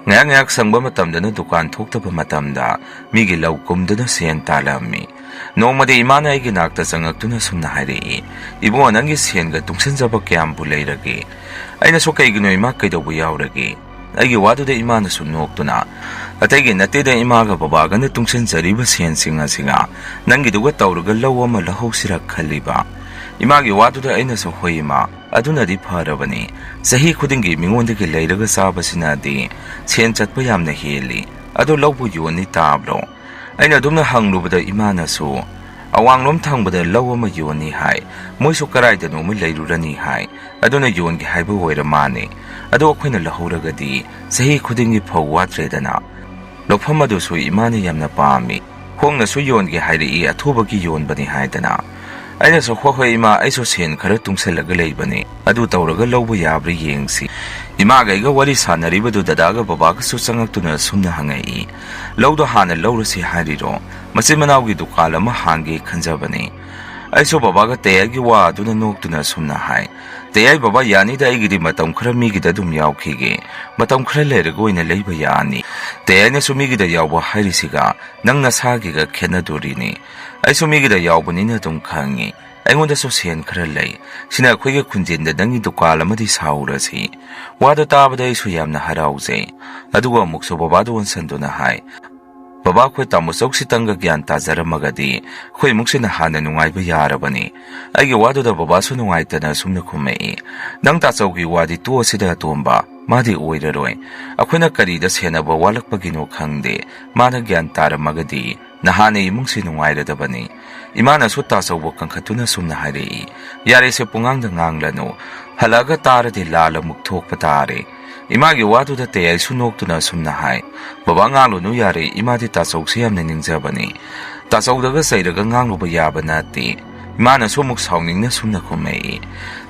ꯉꯥꯏꯍꯥꯛ ꯉꯥꯏꯍꯥꯛ ꯁꯪꯕ ꯃꯇꯝꯗꯅ ꯗꯨꯀꯥꯟ ꯊꯣꯛꯇꯕ ꯃꯇꯝꯗ ꯃꯤꯒꯤ ꯂꯧ ꯀꯨꯝꯗꯨꯅ ꯁꯦꯟ ꯇꯥꯜꯂꯝꯃꯤ꯫ ꯅꯣꯡꯃꯗꯤ ꯏꯃꯥꯅ ꯑꯩꯒꯤ ꯅꯥꯛꯇ ꯆꯪꯉꯛꯇꯨꯅ ꯁꯨꯝꯅ ꯍꯥꯏꯔꯛꯏ, "ꯏꯕꯨꯡꯉꯣ, ꯅꯪꯒꯤ ꯁꯦꯟꯒ ꯇꯨꯡꯁꯤꯟꯖꯕ ꯀꯌꯥꯝꯕꯨ ꯂꯩꯔꯒꯦ?" ꯑꯩꯅꯁꯨ, "ꯀꯩꯒꯤꯅꯣ ꯏꯃꯥ, ꯀꯩꯗꯧꯕ ꯌꯥꯎꯔꯒꯦ?" ꯑꯩꯒꯤ ꯋꯥꯗꯨꯗ ꯏꯃꯥꯅꯁꯨ ꯅꯣꯛꯇꯨꯅ, "ꯑꯇꯩꯒꯤ ꯅꯠꯇꯦꯗ, ꯏꯃꯥꯒ ꯕꯕꯥꯒꯅ ꯇꯨꯡꯁꯤꯟꯖꯔꯤꯕ ꯁꯦꯟꯁꯤꯡ ꯑꯁꯤꯒ ꯅꯪꯒꯤꯗꯨꯒ ꯇꯧꯔꯒ ꯂꯧ ꯑꯃ ꯂꯧꯍꯧꯁꯤꯔ ꯈꯜꯂꯤꯕ꯫" ꯏꯃꯥꯒꯤ ꯋꯥꯗꯨꯗ ꯑꯩꯅꯁꯨ, "ꯍꯣꯏ ꯏꯃꯥ, ꯑꯗꯨꯅꯗꯤ ꯐꯔꯕꯅꯤ꯫ ꯆꯍꯤ ꯈꯨꯗꯤꯡꯒꯤ ꯃꯤꯉꯣꯟꯗꯒꯤ ꯂꯩꯔꯒ ꯆꯥꯕꯁꯤꯅꯗꯤ ꯁꯦꯟ ꯆꯠꯄ ꯌꯥꯝꯅ ꯍꯦꯜꯂꯤ꯫ ꯑꯗꯣ ꯂꯧꯕꯨ ꯌꯣꯟꯅꯤ ꯇꯥꯕ꯭ꯔꯣ?" ꯑꯩꯅ ꯑꯗꯨꯝꯅ ꯍꯪꯂꯨꯕꯗ ꯏꯃꯥꯅꯁꯨ, "ꯑꯋꯥꯡꯂꯣꯝ ꯊꯪꯕꯗ ꯂꯧ ꯑꯃ ꯌꯣꯟꯅꯤ ꯍꯥꯏ, ꯃꯣꯏꯁꯨ ꯀꯔꯥꯏꯗꯅꯣꯃ ꯂꯩꯔꯨꯔꯅꯤ ꯍꯥꯏ, ꯑꯗꯨꯅ ꯌꯣꯟꯒꯦ ꯍꯥꯏꯕ ꯑꯣꯏꯔ ꯃꯥꯅꯦ꯫ ꯑꯗꯣ ꯑꯩꯈꯣꯏꯅ ꯂꯧꯍꯧꯔꯒꯗꯤ ꯆꯍꯤ ꯈꯨꯗꯤꯡꯒꯤ ꯐꯧ ꯋꯥꯠꯇ꯭ꯔꯦꯗꯅ꯫" ꯂꯧꯐꯝ ꯑꯗꯨꯁꯨ ꯏꯃꯥꯅ ꯌꯥꯝꯅ ꯄꯥꯝꯃꯤ꯫ "ꯍꯣꯡꯅꯁꯨ ꯌꯣꯟꯒꯦ ꯍꯥꯏꯔꯛꯏ, ꯑꯊꯨꯕꯒꯤ ꯌꯣꯟꯕꯅꯤ ꯍꯥꯏꯗꯅ꯫" ꯑꯩꯅꯁꯨ, "ꯍꯣꯏ ꯍꯣꯏ ꯏꯃꯥ, ꯑꯩꯁꯨ ꯁꯦꯟ ꯈꯔ ꯇꯨꯡꯁꯜꯂꯒ ꯂꯩꯕꯅꯤ, ꯑꯗꯨ ꯇꯧꯔꯒ ꯂꯧꯕ ꯌꯥꯕ꯭ꯔꯥ ꯌꯦꯡꯁꯤ꯫" ꯏꯃꯥꯒ ꯑꯩꯒ ꯋꯥꯔꯤ ꯁꯥꯟꯅꯔꯤꯕꯗꯨ ꯗꯗꯥꯒ ꯕꯕꯥꯒꯁꯨ ꯆꯪꯉꯛꯇꯨꯅ ꯁꯨꯝꯅ ꯍꯪꯉꯛꯏ, "ꯂꯧꯗꯣ ꯍꯥꯟꯅ ꯂꯧꯔꯁꯤ ꯍꯥꯏꯔꯤꯔꯣ? ꯃꯆꯤꯟ ꯃꯅꯥꯎꯒꯤ ꯗꯨꯀꯥꯟ ꯑꯃ ꯍꯥꯡꯒꯦ ꯈꯟꯖꯕꯅꯤ꯫" ꯑꯩꯁꯨ ꯕꯕꯥꯒ ꯇꯌꯥꯏꯒꯤ ꯋꯥ ꯑꯗꯨꯅ ꯅꯣꯛꯇꯨꯅ ꯁꯨꯝꯅ ꯍꯥꯏ, "ꯇꯌꯥꯏ ꯕꯕꯥ, ꯌꯥꯅꯤꯗ, ꯑꯩꯒꯤꯗꯤ ꯃꯇꯝ ꯈꯔ ꯃꯤꯒꯤꯗ ꯑꯗꯨꯝ ꯌꯥꯎꯈꯤꯒꯦ꯫ ꯃꯇꯝ ꯈꯔ ꯂꯩꯔꯒ ꯑꯣꯏꯅ ꯂꯩꯕ ꯌꯥꯅꯤ꯫" ꯇꯌꯥꯏꯅꯁꯨ ꯃꯤꯒꯤꯗ ꯌꯥꯎꯕ ꯍꯥꯏꯔꯤꯁꯤꯒ ꯅꯪ ꯅꯁꯥꯒꯤꯒ ꯈꯦꯠꯅꯗꯣꯔꯤꯅꯤ꯫ ꯑꯩꯁꯨ ꯃꯤꯒꯤꯗ ꯌꯥꯎꯕꯅꯤꯅ ꯑꯗꯨꯝ ꯈꯪꯉꯤ꯫ ꯑꯩꯉꯣꯟꯗꯁꯨ ꯁꯦꯟ ꯈꯔ ꯂꯩ꯫ ꯁꯤꯅ ꯑꯩꯈꯣꯏꯒꯤ ꯈꯨꯟꯖꯦꯟꯗ ꯅꯪꯒꯤ ꯗꯨꯀꯥꯟ ꯑꯃꯗꯤ ꯁꯥꯍꯧꯔꯁꯤ꯫ ꯋꯥꯗꯣ ꯇꯥꯕꯗ ꯑꯩꯁꯨ ꯌꯥꯝꯅ ꯍꯔꯥꯎꯖꯩ꯫ ꯑꯗꯨꯒ ꯑꯃꯨꯛꯁꯨ ꯕꯕꯥꯗ ꯑꯣꯟꯁꯟꯗꯨꯅ ꯍꯥꯏ, "ꯕꯕꯥ, ꯑꯩꯈꯣꯏ ꯇꯥꯃꯣ ꯆꯧꯁꯤꯇꯪꯒ ꯒ꯭ꯌꯥꯟ ꯇꯥꯖꯔꯝꯃꯒꯗꯤ ꯑꯩꯈꯣꯏ ꯏꯃꯨꯡꯁꯤꯅ ꯍꯥꯟꯅ ꯅꯨꯡꯉꯥꯏꯕ ꯌꯥꯔꯕꯅꯤ꯫" ꯑꯩꯒꯤ ꯋꯥꯗꯨꯗ ꯕꯕꯥꯁꯨ ꯅꯨꯡꯉꯥꯏꯇꯅ ꯑꯁꯨꯝꯅ ꯈꯨꯝꯃꯛꯏ, "ꯅꯪ ꯇꯥꯆꯧꯒꯤ ꯋꯥꯗꯤ ꯇꯣꯛꯑꯁꯤꯗ ꯑꯇꯣꯝꯕ, ꯃꯥꯗꯤ ꯑꯣꯏꯔꯔꯣꯏ꯫ ꯑꯩꯈꯣꯏꯅ ꯀꯔꯤꯗ ꯁꯦꯟꯅꯕ ꯋꯥꯠꯂꯛꯄꯒꯤꯅꯣ ꯈꯪꯗꯦ, ꯃꯥꯅ ꯒ꯭ꯌꯥꯟ ꯇꯥꯔꯝꯃꯒꯗꯤ ꯅꯍꯥꯟꯅ ꯏꯃꯨꯡꯁꯤ ꯅꯨꯡꯉꯥꯏꯔꯗꯕꯅꯤ꯫" ꯏꯃꯥꯅꯁꯨ ꯇꯥꯆꯧꯕ ꯀꯟꯈꯠꯇꯨꯅ ꯁꯨꯝꯅ ꯍꯥꯏꯔꯛꯏ, "ꯌꯥꯔꯦꯁꯦ, ꯄꯨꯡꯉꯥꯡꯗ ꯉꯥꯡꯂꯅꯨ꯫ ꯍꯜꯂꯛꯑꯒ ꯇꯥꯔꯗꯤ ꯂꯥꯜ ꯑꯃꯨꯛ ꯊꯣꯛꯄ ꯇꯥꯔꯦ꯫" ꯏꯃꯥꯒꯤ ꯋꯥꯗꯨꯗ ꯇꯌꯥꯏꯁꯨ ꯅꯣꯛꯇꯨꯅ ꯁꯨꯝꯅ ꯍꯥꯏ, "ꯕꯕꯥ, ꯉꯥꯡꯂꯨꯅꯨ ꯌꯥꯔꯦ, ꯏꯃꯥꯗꯤ ꯇꯥꯆꯧꯁꯦ ꯌꯥꯝꯅ ꯅꯤꯡꯖꯕꯅꯤ꯫ ꯇꯥꯆꯧꯗꯒ ꯆꯩꯔꯒ ꯉꯥꯡꯂꯨꯕ ꯌꯥꯕ ꯅꯠꯇꯦ꯫" ꯏꯃꯥꯅꯁꯨ ꯑꯃꯨꯛ ꯁꯥꯎꯅꯤꯡꯅ ꯁꯨꯝꯅ ꯈꯨꯝꯃꯛꯏ,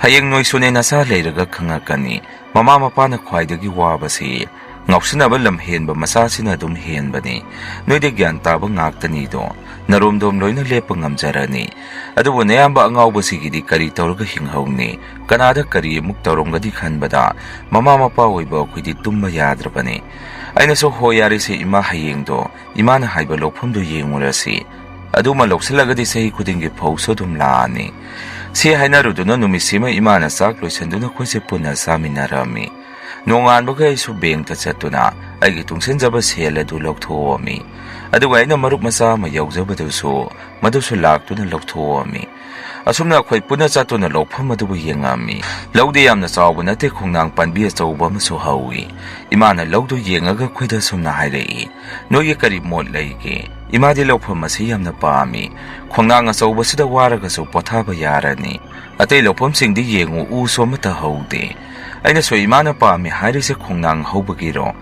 "ꯍꯌꯦꯡ ꯅꯣꯏꯁꯨꯅꯦ ꯅꯆꯥ ꯂꯩꯔꯒ ꯈꯪꯉꯛꯀꯅꯤ꯫ ꯃꯃꯥ ꯃꯄꯥꯅ ꯈ꯭ꯋꯥꯏꯗꯒꯤ ꯋꯥꯕꯁꯤ ꯉꯥꯎꯁꯤꯟꯅꯕ ꯂꯝ ꯍꯦꯟꯕ ꯃꯆꯥꯁꯤꯅ ꯑꯗꯨꯝ ꯍꯦꯟꯕꯅꯤ꯫ ꯅꯣꯏꯗꯤ ꯒ꯭ꯌꯥꯟ ꯇꯥꯕ ꯉꯥꯛꯇꯅꯤꯗꯣ, ꯅꯔꯣꯝꯗꯣꯝ ꯂꯣꯏꯅ ꯂꯦꯞꯄ ꯉꯝꯖꯔꯅꯤ꯫ ꯑꯗꯨꯕꯨ ꯅꯌꯥꯝꯕ ꯑꯉꯥꯎꯕꯁꯤꯒꯤꯗꯤ ꯀꯔꯤ ꯇꯧꯔꯒ ꯍꯤꯡꯍꯧꯅꯤ? ꯀꯅꯥꯗ ꯀꯔꯤ ꯑꯃꯨꯛ ꯇꯧꯔꯝꯒꯅꯤ ꯈꯟꯕꯗ ꯃꯃꯥ ꯃꯄꯥ ꯑꯣꯏꯕ ꯑꯩꯈꯣꯏꯗꯤ ꯇꯨꯝꯕ ꯌꯥꯗ꯭ꯔꯕꯅꯤ꯫" ꯑꯩꯅꯁꯨ, "ꯍꯣꯏ ꯌꯥꯔꯦꯁꯦ ꯏꯃꯥ, ꯍꯌꯦꯡꯗꯣ ꯏꯃꯥꯅ ꯍꯥꯏꯕ ꯂꯧꯐꯝꯗꯨ ꯌꯦꯡꯉꯨꯔꯁꯤ꯫ ꯑꯗꯨꯃ ꯂꯧꯁꯤꯜꯂꯒꯗꯤ ꯆꯍꯤ ꯈꯨꯗꯤꯡꯒꯤ ꯐꯧꯁꯨ ꯑꯗꯨꯝ ꯂꯥꯛꯑꯅꯤ꯫" ꯁꯤ ꯍꯥꯏꯅꯔꯨꯗꯨꯅ ꯅꯨꯃꯤꯠꯁꯤꯃ ꯏꯃꯥꯅ ꯆꯥꯛ ꯂꯣꯏꯁꯟꯗꯨꯅ ꯑꯩꯈꯣꯏꯁꯦ ꯄꯨꯟꯅ ꯆꯥꯃꯤꯟꯅꯔꯝꯃꯤ꯫ ꯅꯣꯡꯉꯥꯟꯕꯒ ꯑꯩꯁꯨ ꯕꯦꯡꯛꯇ ꯆꯠꯇꯨꯅ ꯑꯩꯒꯤ ꯇꯨꯡꯁꯤꯟꯖꯕ ꯁꯦꯜ ꯑꯗꯨ ꯂꯧꯊꯣꯛꯑꯝꯃꯤ꯫ ꯑꯗꯨꯒ ꯑꯩꯅ ꯃꯔꯨꯞ ꯃꯆꯥ ꯑꯃ ꯌꯥꯎꯖꯕꯗꯨꯁꯨ, ꯃꯗꯨꯁꯨ ꯂꯥꯛꯇꯨꯅ ꯂꯧꯊꯣꯛꯑꯝꯃꯤ꯫ ꯑꯁꯨꯝꯅ ꯑꯩꯈꯣꯏ ꯄꯨꯟꯅ ꯆꯠꯇꯨꯅ ꯂꯧꯐꯝ ꯑꯗꯨꯕꯨ ꯌꯦꯡꯉꯝꯃꯤ꯫ ꯂꯧꯗꯤ ꯌꯥꯝꯅ ꯆꯥꯎꯕ ꯅꯠꯇꯦ, ꯈꯣꯡꯅꯥꯡ ꯄꯥꯟꯕꯤ ꯑꯆꯧꯕ ꯑꯃꯁꯨ ꯍꯧꯏ꯫ ꯏꯃꯥꯅ ꯂꯧꯗꯨ ꯌꯦꯡꯉꯒ ꯑꯩꯈꯣꯏꯗ ꯑꯁꯨꯝꯅ ꯍꯥꯏꯔꯛꯏ, "ꯅꯣꯏꯒꯤ ꯀꯔꯤ ꯃꯣꯠ ꯂꯩꯒꯦ? ꯏꯃꯥꯗꯤ ꯂꯧꯐꯝ ꯑꯁꯤ ꯌꯥꯝꯅ ꯄꯥꯝꯃꯤ꯫ ꯈꯣꯡꯅꯥꯡ ꯑꯆꯧꯕꯁꯤꯗ ꯋꯥꯔꯒꯁꯨ ꯄꯣꯊꯥꯕ ꯌꯥꯔꯅꯤ꯫ ꯑꯇꯩ ꯂꯧꯐꯝꯁꯤꯡꯗꯤ ꯌꯦꯡꯉꯨ, ꯎꯁꯨ ꯑꯃꯠꯇ ꯍꯧꯗꯦ꯫" ꯑꯩꯅꯁꯨ, "ꯏꯃꯥꯅ ꯄꯥꯝꯃꯤ ꯍꯥꯏꯔꯤꯁꯦ ꯈꯣꯡꯅꯥꯡ ꯍꯧꯕꯒꯤꯔꯣ?"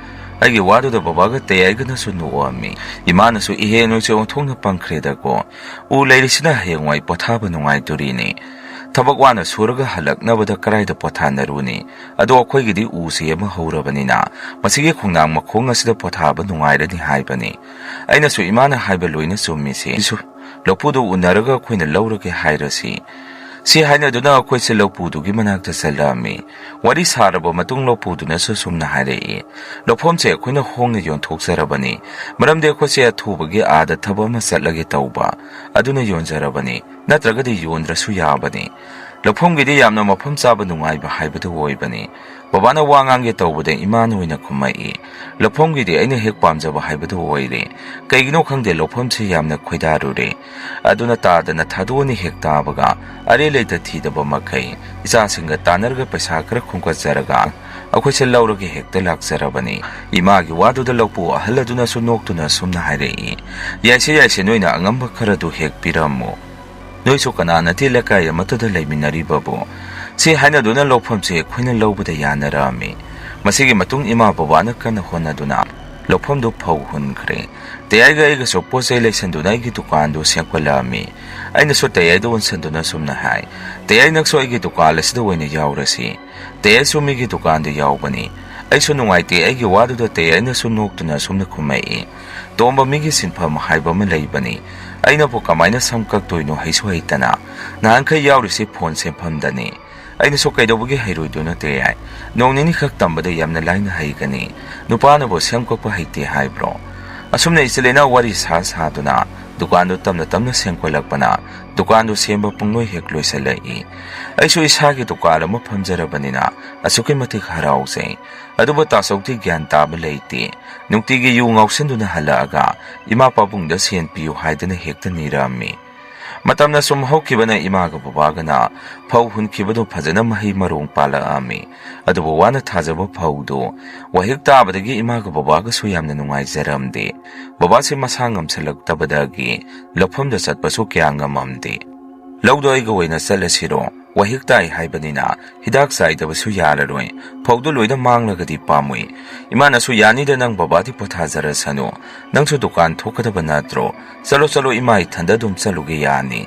ꯑꯩꯒꯤ ꯋꯥꯗꯨꯗ ꯕꯕꯥꯒ ꯇꯌꯥꯏꯒꯅꯁꯨ ꯅꯣꯛꯑꯝꯃꯤ꯫ ꯏꯃꯥꯅꯁꯨ, "ꯏꯍꯦ, ꯅꯣꯏꯁꯦ ꯑꯣꯟꯊꯣꯛꯅ ꯄꯪꯈ꯭ꯔꯦꯗꯀꯣ꯫ ꯎ ꯂꯩꯔꯤꯁꯤꯅ ꯍꯌꯦꯡꯋꯥꯏ ꯄꯣꯊꯥꯕ ꯅꯨꯡꯉꯥꯏꯗꯣꯔꯤꯅꯤ꯫ ꯊꯕꯛ ꯋꯥꯅ ꯁꯨꯔꯒ ꯍꯜꯂꯛꯅꯕꯗ ꯀꯔꯥꯏꯗ ꯄꯣꯊꯥꯅꯔꯨꯅꯤ? ꯑꯗꯣ ꯑꯩꯈꯣꯏꯒꯤꯗꯤ ꯎꯁꯦ ꯑꯃ ꯍꯧꯔꯕꯅꯤꯅ ꯃꯁꯤꯒꯤ ꯈꯣꯡꯅꯥꯡ ꯃꯈꯣꯡ ꯑꯁꯤꯗ ꯄꯣꯊꯥꯕ ꯅꯨꯡꯉꯥꯏꯔꯅꯤ ꯍꯥꯏꯕꯅꯤ꯫ ꯑꯩꯅꯁꯨ ꯏꯃꯥꯅ ꯍꯥꯏꯕ ꯂꯣꯏꯅ ꯆꯨꯝꯃꯤꯁꯦ꯫ ꯁꯨ-, ꯂꯐꯨꯗꯨ ꯎꯅꯔꯒ ꯑꯩꯈꯣꯏꯅ ꯂꯧꯔꯒꯦ ꯍꯥꯏꯔꯁꯤ꯫ ꯁꯤ ꯍꯥꯏꯅꯗꯨꯅ ꯑꯩꯈꯣꯏꯁꯦ ꯂꯧꯄꯨꯗꯨꯒꯤ ꯃꯅꯥꯛꯇ ꯆꯠꯂꯛꯑꯝꯃꯤ꯫ ꯋꯥꯔꯤ ꯁꯥꯔꯕ ꯃꯇꯨꯡ ꯂꯧꯄꯨꯗꯨꯅꯁꯨ ꯁꯨꯝꯅ ꯍꯥꯏꯔꯛꯏ, "ꯂꯧꯐꯝꯁꯦ ꯑꯩꯈꯣꯏꯅ ꯍꯣꯡꯅ ꯌꯣꯟꯊꯣꯛꯆꯔꯕꯅꯤ, ꯃꯔꯝꯗꯤ ꯑꯩꯈꯣꯏꯁꯦ ꯑꯊꯨꯕꯒꯤ ꯑꯥꯗ ꯊꯕꯛ ꯑꯃ ꯆꯠꯂꯒꯦ ꯇꯧꯕ, ꯑꯗꯨꯅ ꯌꯣꯟꯖꯔꯕꯅꯤ, ꯅꯠꯇ꯭ꯔꯒꯗꯤ ꯌꯣꯟꯗ꯭ꯔꯁꯨ ꯌꯥꯕꯅꯤ꯫ ꯂꯧꯐꯝꯒꯤꯗꯤ ꯌꯥꯝꯅ ꯃꯐꯝ ꯆꯥꯕ ꯅꯨꯡꯉꯥꯏꯕ ꯍꯥꯏꯕꯗꯨ ꯑꯣꯏꯕꯅꯤ꯫" ꯕꯕꯥꯅ ꯋꯥ ꯉꯥꯡꯒꯦ ꯇꯧꯕꯗ ꯏꯃꯥꯅ ꯑꯣꯏꯅ ꯈꯨꯝꯃꯛꯏ, "ꯂꯧꯐꯝꯒꯤꯗꯤ ꯑꯩꯅ ꯍꯦꯛ ꯄꯥꯝꯖꯕ ꯍꯥꯏꯕꯗꯨ ꯑꯣꯏꯔꯦ꯫ ꯀꯩꯒꯤꯅꯣ ꯈꯪꯗꯦ, ꯂꯧꯐꯝꯁꯤ ꯌꯥꯝꯅ ꯈꯣꯏꯗꯥꯔꯨꯔꯦ꯫ ꯑꯗꯨꯅ ꯇꯥꯗꯅ ꯊꯥꯗꯣꯛꯑꯅꯤ ꯍꯦꯛ ꯇꯥꯕꯒ, ꯑꯔꯦ ꯂꯩꯇ ꯊꯤꯗꯕ ꯃꯈꯩ ꯏꯆꯥꯁꯤꯡꯒ ꯇꯥꯟꯅꯔꯒ ꯄꯩꯁꯥ ꯈꯔ ꯈꯣꯝꯒꯠꯆꯔꯒ ꯑꯩꯈꯣꯏꯁꯦ ꯂꯧꯔꯒꯦ ꯍꯦꯛꯇ ꯂꯥꯛꯆꯔꯕꯅꯤ꯫" ꯏꯃꯥꯒꯤ ꯋꯥꯗꯨꯗ ꯂꯧꯄꯨ ꯑꯍꯜ ꯑꯗꯨꯅꯁꯨ ꯅꯣꯛꯇꯨꯅ ꯁꯨꯝꯅ ꯍꯥꯏꯔꯛꯏ, "ꯌꯥꯏꯁꯦ, ꯌꯥꯏꯁꯦ, ꯅꯣꯏꯅ ꯑꯉꯝꯕ ꯈꯔꯗꯨ ꯍꯦꯛ ꯄꯤꯔꯝꯃꯨ꯫ ꯅꯣꯏꯁꯨ ꯀꯅꯥ ꯅꯠꯇꯦ, ꯂꯩꯀꯥꯏ ꯑꯃꯠꯇꯗ ꯂꯩꯃꯤꯟꯅꯔꯤꯕꯕꯨ꯫" ꯁꯤ ꯍꯥꯏꯅꯗꯨꯅ ꯂꯧꯐꯝꯁꯦ ꯑꯩꯈꯣꯏꯅ ꯂꯧꯕꯗ ꯌꯥꯅꯔꯛꯑꯝꯃꯤ꯫ ꯃꯁꯤꯒꯤ ꯃꯇꯨꯡ ꯏꯃꯥ ꯕꯕꯥꯅ ꯀꯟꯅ ꯍꯣꯠꯅꯗꯨꯅ ꯂꯧꯐꯝꯗꯨ ꯐꯧ ꯍꯨꯟꯈ꯭ꯔꯦ꯫ ꯇꯌꯥꯏꯒ ꯑꯩꯒꯁꯨ ꯄꯣꯠ ꯆꯩ ꯂꯩꯁꯟꯗꯨꯅ ꯑꯩꯒꯤ ꯗꯨꯀꯥꯟꯗꯨ ꯁꯦꯝꯒꯠꯂꯛꯑꯝꯃꯤ꯫ ꯑꯩꯅꯁꯨ ꯇꯌꯥꯏꯗ ꯑꯣꯟꯁꯟꯗꯨꯅ ꯁꯨꯝꯅ ꯍꯥꯏ, "ꯇꯌꯥꯏ, ꯅꯪꯁꯨ ꯑꯩꯒꯤ ꯗꯨꯀꯥꯟ ꯑꯁꯤꯗ ꯑꯣꯏꯅ ꯌꯥꯎꯔꯁꯤ꯫" ꯇꯌꯥꯏꯁꯨ ꯃꯤꯒꯤ ꯗꯨꯀꯥꯟꯗ ꯌꯥꯎꯕꯅꯤ꯫ ꯑꯩꯁꯨ ꯅꯨꯡꯉꯥꯏꯇꯦ, ꯑꯩꯒꯤ ꯋꯥꯗꯨꯗ ꯇꯌꯥꯏꯅꯁꯨ ꯅꯣꯛꯇꯨꯅ ꯁꯨꯝꯅ ꯈꯨꯝꯃꯛꯏ, "ꯇꯣꯝꯕ, ꯃꯤꯒꯤ ꯁꯤꯟꯐꯝ ꯍꯥꯏꯕ ꯑꯃ ꯂꯩꯕꯅꯤ꯫ ꯑꯩꯅꯕꯨ ꯀꯃꯥꯏꯅ ꯁꯝ ꯀꯛꯇꯣꯏꯅꯣ ꯍꯩꯁꯨ ꯍꯩꯇꯅ꯫ ꯅꯍꯥꯟꯈꯩ ꯌꯥꯎꯔꯤꯁꯤ ꯐꯣꯟ ꯁꯦꯝꯐꯝꯗꯅꯤ꯫" ꯑꯩꯅꯁꯨ, "ꯀꯩꯗꯧꯕꯒꯤ ꯍꯩꯔꯣꯏꯗꯣꯏꯅꯣ ꯇꯌꯥꯏ? ꯅꯣꯡ ꯅꯤꯅꯤ ꯈꯛ ꯇꯝꯕꯗ ꯌꯥꯝꯅ ꯂꯥꯏꯅ ꯍꯩꯒꯅꯤ꯫ ꯅꯨꯄꯥꯅꯕꯨ ꯁꯦꯝ ꯀꯛꯄ ꯍꯩꯇꯦ ꯍꯥꯏꯕ꯭ꯔꯣ?" ꯑꯁꯨꯝꯅ ꯏꯆꯤꯜ ꯏꯅꯥꯎ ꯋꯥꯔꯤ ꯁꯥ ꯁꯥꯗꯨꯅ ꯗꯨꯀꯥꯟꯗꯨ ꯇꯞꯅ ꯇꯞꯅ ꯁꯦꯝꯒꯠꯂꯛꯄꯅ ꯗꯨꯀꯥꯟꯗꯨ ꯁꯦꯝꯕ ꯄꯨꯡꯂꯣꯏ ꯍꯦꯛ ꯂꯣꯏꯁꯤꯜꯂꯛꯏ꯫ ꯑꯩꯁꯨ ꯏꯁꯥꯒꯤ ꯗꯨꯀꯥꯟ ꯑꯃ ꯐꯝꯖꯔꯕꯅꯤꯅ ꯑꯁꯨꯛꯀꯤ ꯃꯇꯤꯛ ꯍꯔꯥꯎꯖꯩ꯫ ꯑꯗꯨꯕꯨ ꯇꯥꯆꯧꯗꯤ ꯒ꯭ꯌꯥꯟ ꯇꯥꯕ ꯂꯩꯇꯦ꯫ ꯅꯨꯡꯇꯤꯒꯤ ꯌꯨ ꯉꯥꯎꯁꯤꯟꯗꯨꯅ ꯍꯜꯂꯛꯑꯒ ꯏꯃꯥ ꯄꯥꯕꯨꯡꯗ ꯁꯦꯟ ꯄꯤꯌꯨ ꯍꯥꯏꯗꯅ ꯍꯦꯛꯇ ꯅꯤꯔꯛꯑꯝꯃꯤ꯫ ꯃꯇꯝꯅ ꯁꯨꯝ ꯍꯧꯈꯤꯕꯅ ꯏꯃꯥꯒ ꯕꯕꯥꯒꯅ ꯐꯧ ꯍꯨꯟꯈꯤꯕꯗꯨ ꯐꯖꯅ ꯃꯍꯩ ꯃꯔꯣꯡ ꯄꯥꯜꯂꯛꯑꯝꯃꯤ꯫ ꯑꯗꯨꯕꯨ ꯋꯥꯅ ꯊꯥꯖꯕ ꯐꯧꯗꯨ ꯋꯥꯍꯤꯛ ꯇꯥꯕꯗꯒꯤ ꯏꯃꯥꯒ ꯕꯕꯥꯒꯁꯨ ꯌꯥꯝꯅ ꯅꯨꯡꯉꯥꯏꯖꯔꯝꯗꯦ꯫ ꯕꯕꯥꯁꯤ ꯃꯁꯥ ꯉꯝꯁꯤꯜꯂꯛꯇꯕꯗꯒꯤ ꯂꯧꯐꯝꯗ ꯆꯠꯄꯁꯨ ꯀꯌꯥ ꯉꯝꯃꯝꯗꯦ꯫ "ꯂꯧꯗꯣ ꯑꯩꯒ ꯑꯣꯏꯅ ꯆꯠꯂꯁꯤꯔꯣ? ꯋꯥꯍꯤꯛ ꯇꯥꯏ ꯍꯥꯏꯕꯅꯤꯅ ꯍꯤꯗꯥꯛ ꯆꯥꯏꯗꯕꯁꯨ ꯌꯥꯔꯔꯣꯏ꯫ ꯐꯧꯗꯣ ꯂꯣꯏꯅ ꯃꯥꯡꯂꯒꯗꯤ ꯄꯥꯝꯃꯨꯏ꯫" ꯏꯃꯥꯅꯁꯨ, "ꯌꯥꯅꯤꯗ, ꯅꯪ ꯕꯕꯥꯗꯤ ꯄꯣꯊꯥꯖꯔꯁꯅꯨ꯫ ꯅꯪꯁꯨ ꯗꯨꯀꯥꯟ ꯊꯣꯛꯀꯗꯕ ꯅꯠꯇ꯭ꯔꯣ? ꯆꯠꯂꯣ, ꯆꯠꯂꯣ, ꯏꯃꯥ ꯏꯊꯟꯗ ꯑꯗꯨꯝ ꯆꯠꯂꯨꯒꯦ ꯌꯥꯅꯤ꯫"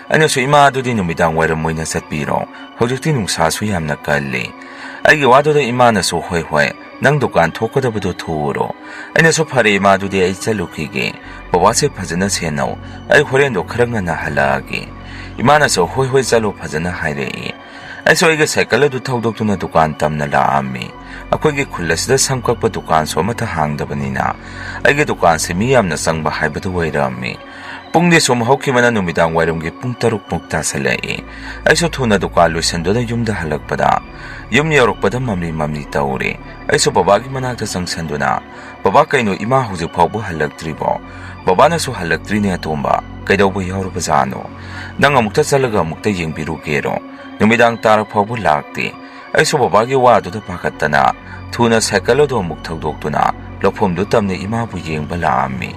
ꯑꯩꯅꯁꯨ, "ꯏꯃꯥ, ꯑꯗꯨꯗꯤ ꯅꯨꯃꯤꯗꯥꯡ ꯋꯥꯏꯔꯝ ꯑꯣꯏꯅ ꯆꯠꯄꯤꯔꯣ, ꯍꯧꯖꯤꯛꯇꯤ ꯅꯨꯡꯁꯥꯁꯨ ꯌꯥꯝꯅ ꯀꯜꯂꯤ"꯫ ꯑꯩꯒꯤ ꯋꯥꯗꯨꯗ ꯏꯃꯥꯅꯁꯨ, "ꯍꯣꯏ, ꯍꯣꯏ, ꯅꯪ ꯗꯨꯀꯥꯟ ꯊꯣꯛꯀꯗꯕꯗꯣ ꯊꯨꯔꯣ"꯫ ꯑꯩꯅꯁꯨ, "ꯐꯔꯦ ꯏꯃꯥ, ꯑꯗꯨꯗꯤ ꯑꯩ ꯆꯠꯂꯨꯈꯤꯒꯦ, ꯕꯕꯥꯁꯦ ꯐꯖꯅ ꯁꯦꯟꯅꯧ, ꯑꯩ ꯍꯣꯔꯦꯟꯗꯣ ꯈꯔ ꯉꯟꯅ ꯍꯜꯂꯛꯑꯒꯦ"꯫ ꯏꯃꯥꯅꯁꯨ, "ꯍꯣꯏ, ꯍꯣꯏ, ꯆꯠꯂꯣ", ꯐꯖꯅ ꯍꯥꯏꯔꯛꯏ꯫ ꯑꯩꯁꯨ ꯑꯩꯒꯤ ꯁꯥꯏꯀꯜ ꯑꯗꯨ ꯊꯧꯗꯣꯛꯇꯨꯅ ꯗꯨꯀꯥꯟ ꯇꯝꯅ ꯂꯥꯛꯑꯝꯃꯤ꯫ ꯑꯩꯈꯣꯏꯒꯤ ꯈꯨꯜ ꯑꯁꯤꯗ ꯁꯝ ꯀꯛꯄ ꯗꯨꯀꯥꯟꯁꯨ ꯑꯃꯠꯇ ꯍꯥꯡꯗꯕꯅꯤꯅ ꯑꯩꯒꯤ ꯗꯨꯀꯥꯟꯁꯦ ꯃꯤ ꯌꯥꯝꯅ ꯆꯪꯕ ꯍꯥꯏꯕꯗꯨ ꯑꯣꯏꯔꯝꯃꯤ꯫ ꯄꯨꯡꯗꯤ ꯁꯨꯝ ꯍꯧꯈꯤꯕꯅ ꯅꯨꯃꯤꯗꯥꯡ ꯋꯥꯏꯔꯝꯒꯤ ꯄꯨꯡ ꯇꯔꯨꯛ ꯃꯨꯛ ꯇꯥꯁꯜꯂꯛꯏ꯫ ꯑꯩꯁꯨ ꯊꯨꯅ ꯗꯨꯀꯥꯟ ꯂꯣꯏꯁꯤꯟꯗꯨꯅ ꯌꯨꯝꯗ ꯍꯜꯂꯛꯄꯗ, ꯌꯨꯝ ꯌꯧꯔꯛꯄꯗ ꯃꯝꯂꯤ ꯃꯝꯂꯤ ꯇꯧꯔꯦ꯫ ꯑꯩꯁꯨ ꯕꯕꯥꯒꯤ ꯃꯅꯥꯛꯇ ꯆꯪꯁꯤꯟꯗꯨꯅ, "ꯕꯕꯥ, ꯀꯩꯅꯣ ꯏꯃꯥ ꯍꯧꯖꯤꯛ ꯐꯥꯎꯕ ꯍꯜꯂꯛꯇ꯭ꯔꯤꯕꯣ?" "ꯕꯕꯥꯅꯁꯨ ꯍꯜꯂꯛꯇ꯭ꯔꯤꯅꯦ ꯑꯇꯣꯝꯕ, ꯀꯩꯗꯧꯕ ꯌꯥꯎꯔꯕꯖꯥꯠꯅꯣ? ꯅꯪ ꯑꯃꯨꯛꯇ ꯆꯠꯂꯒ ꯑꯃꯨꯛꯇ ꯌꯦꯡꯕꯤꯔꯨꯒꯦꯔꯣ? ꯅꯨꯃꯤꯗꯥꯡ ꯇꯥꯔ ꯐꯥꯎꯕ ꯂꯥꯛꯇꯦ"꯫ ꯑꯩꯁꯨ ꯕꯕꯥꯒꯤ ꯋꯥꯗꯨꯗ ꯄꯥꯈꯠꯇꯅ ꯊꯨꯅ ꯁꯥꯏꯀꯜ ꯑꯗꯨ ꯑꯃꯨꯛ ꯊꯧꯗꯣꯛꯇꯨꯅ ꯂꯧꯐꯝꯗꯨ ꯇꯝꯅ ꯏꯃꯥꯕꯨ ꯌꯦꯡꯕ ꯂꯥꯛꯑꯝꯃꯤ꯫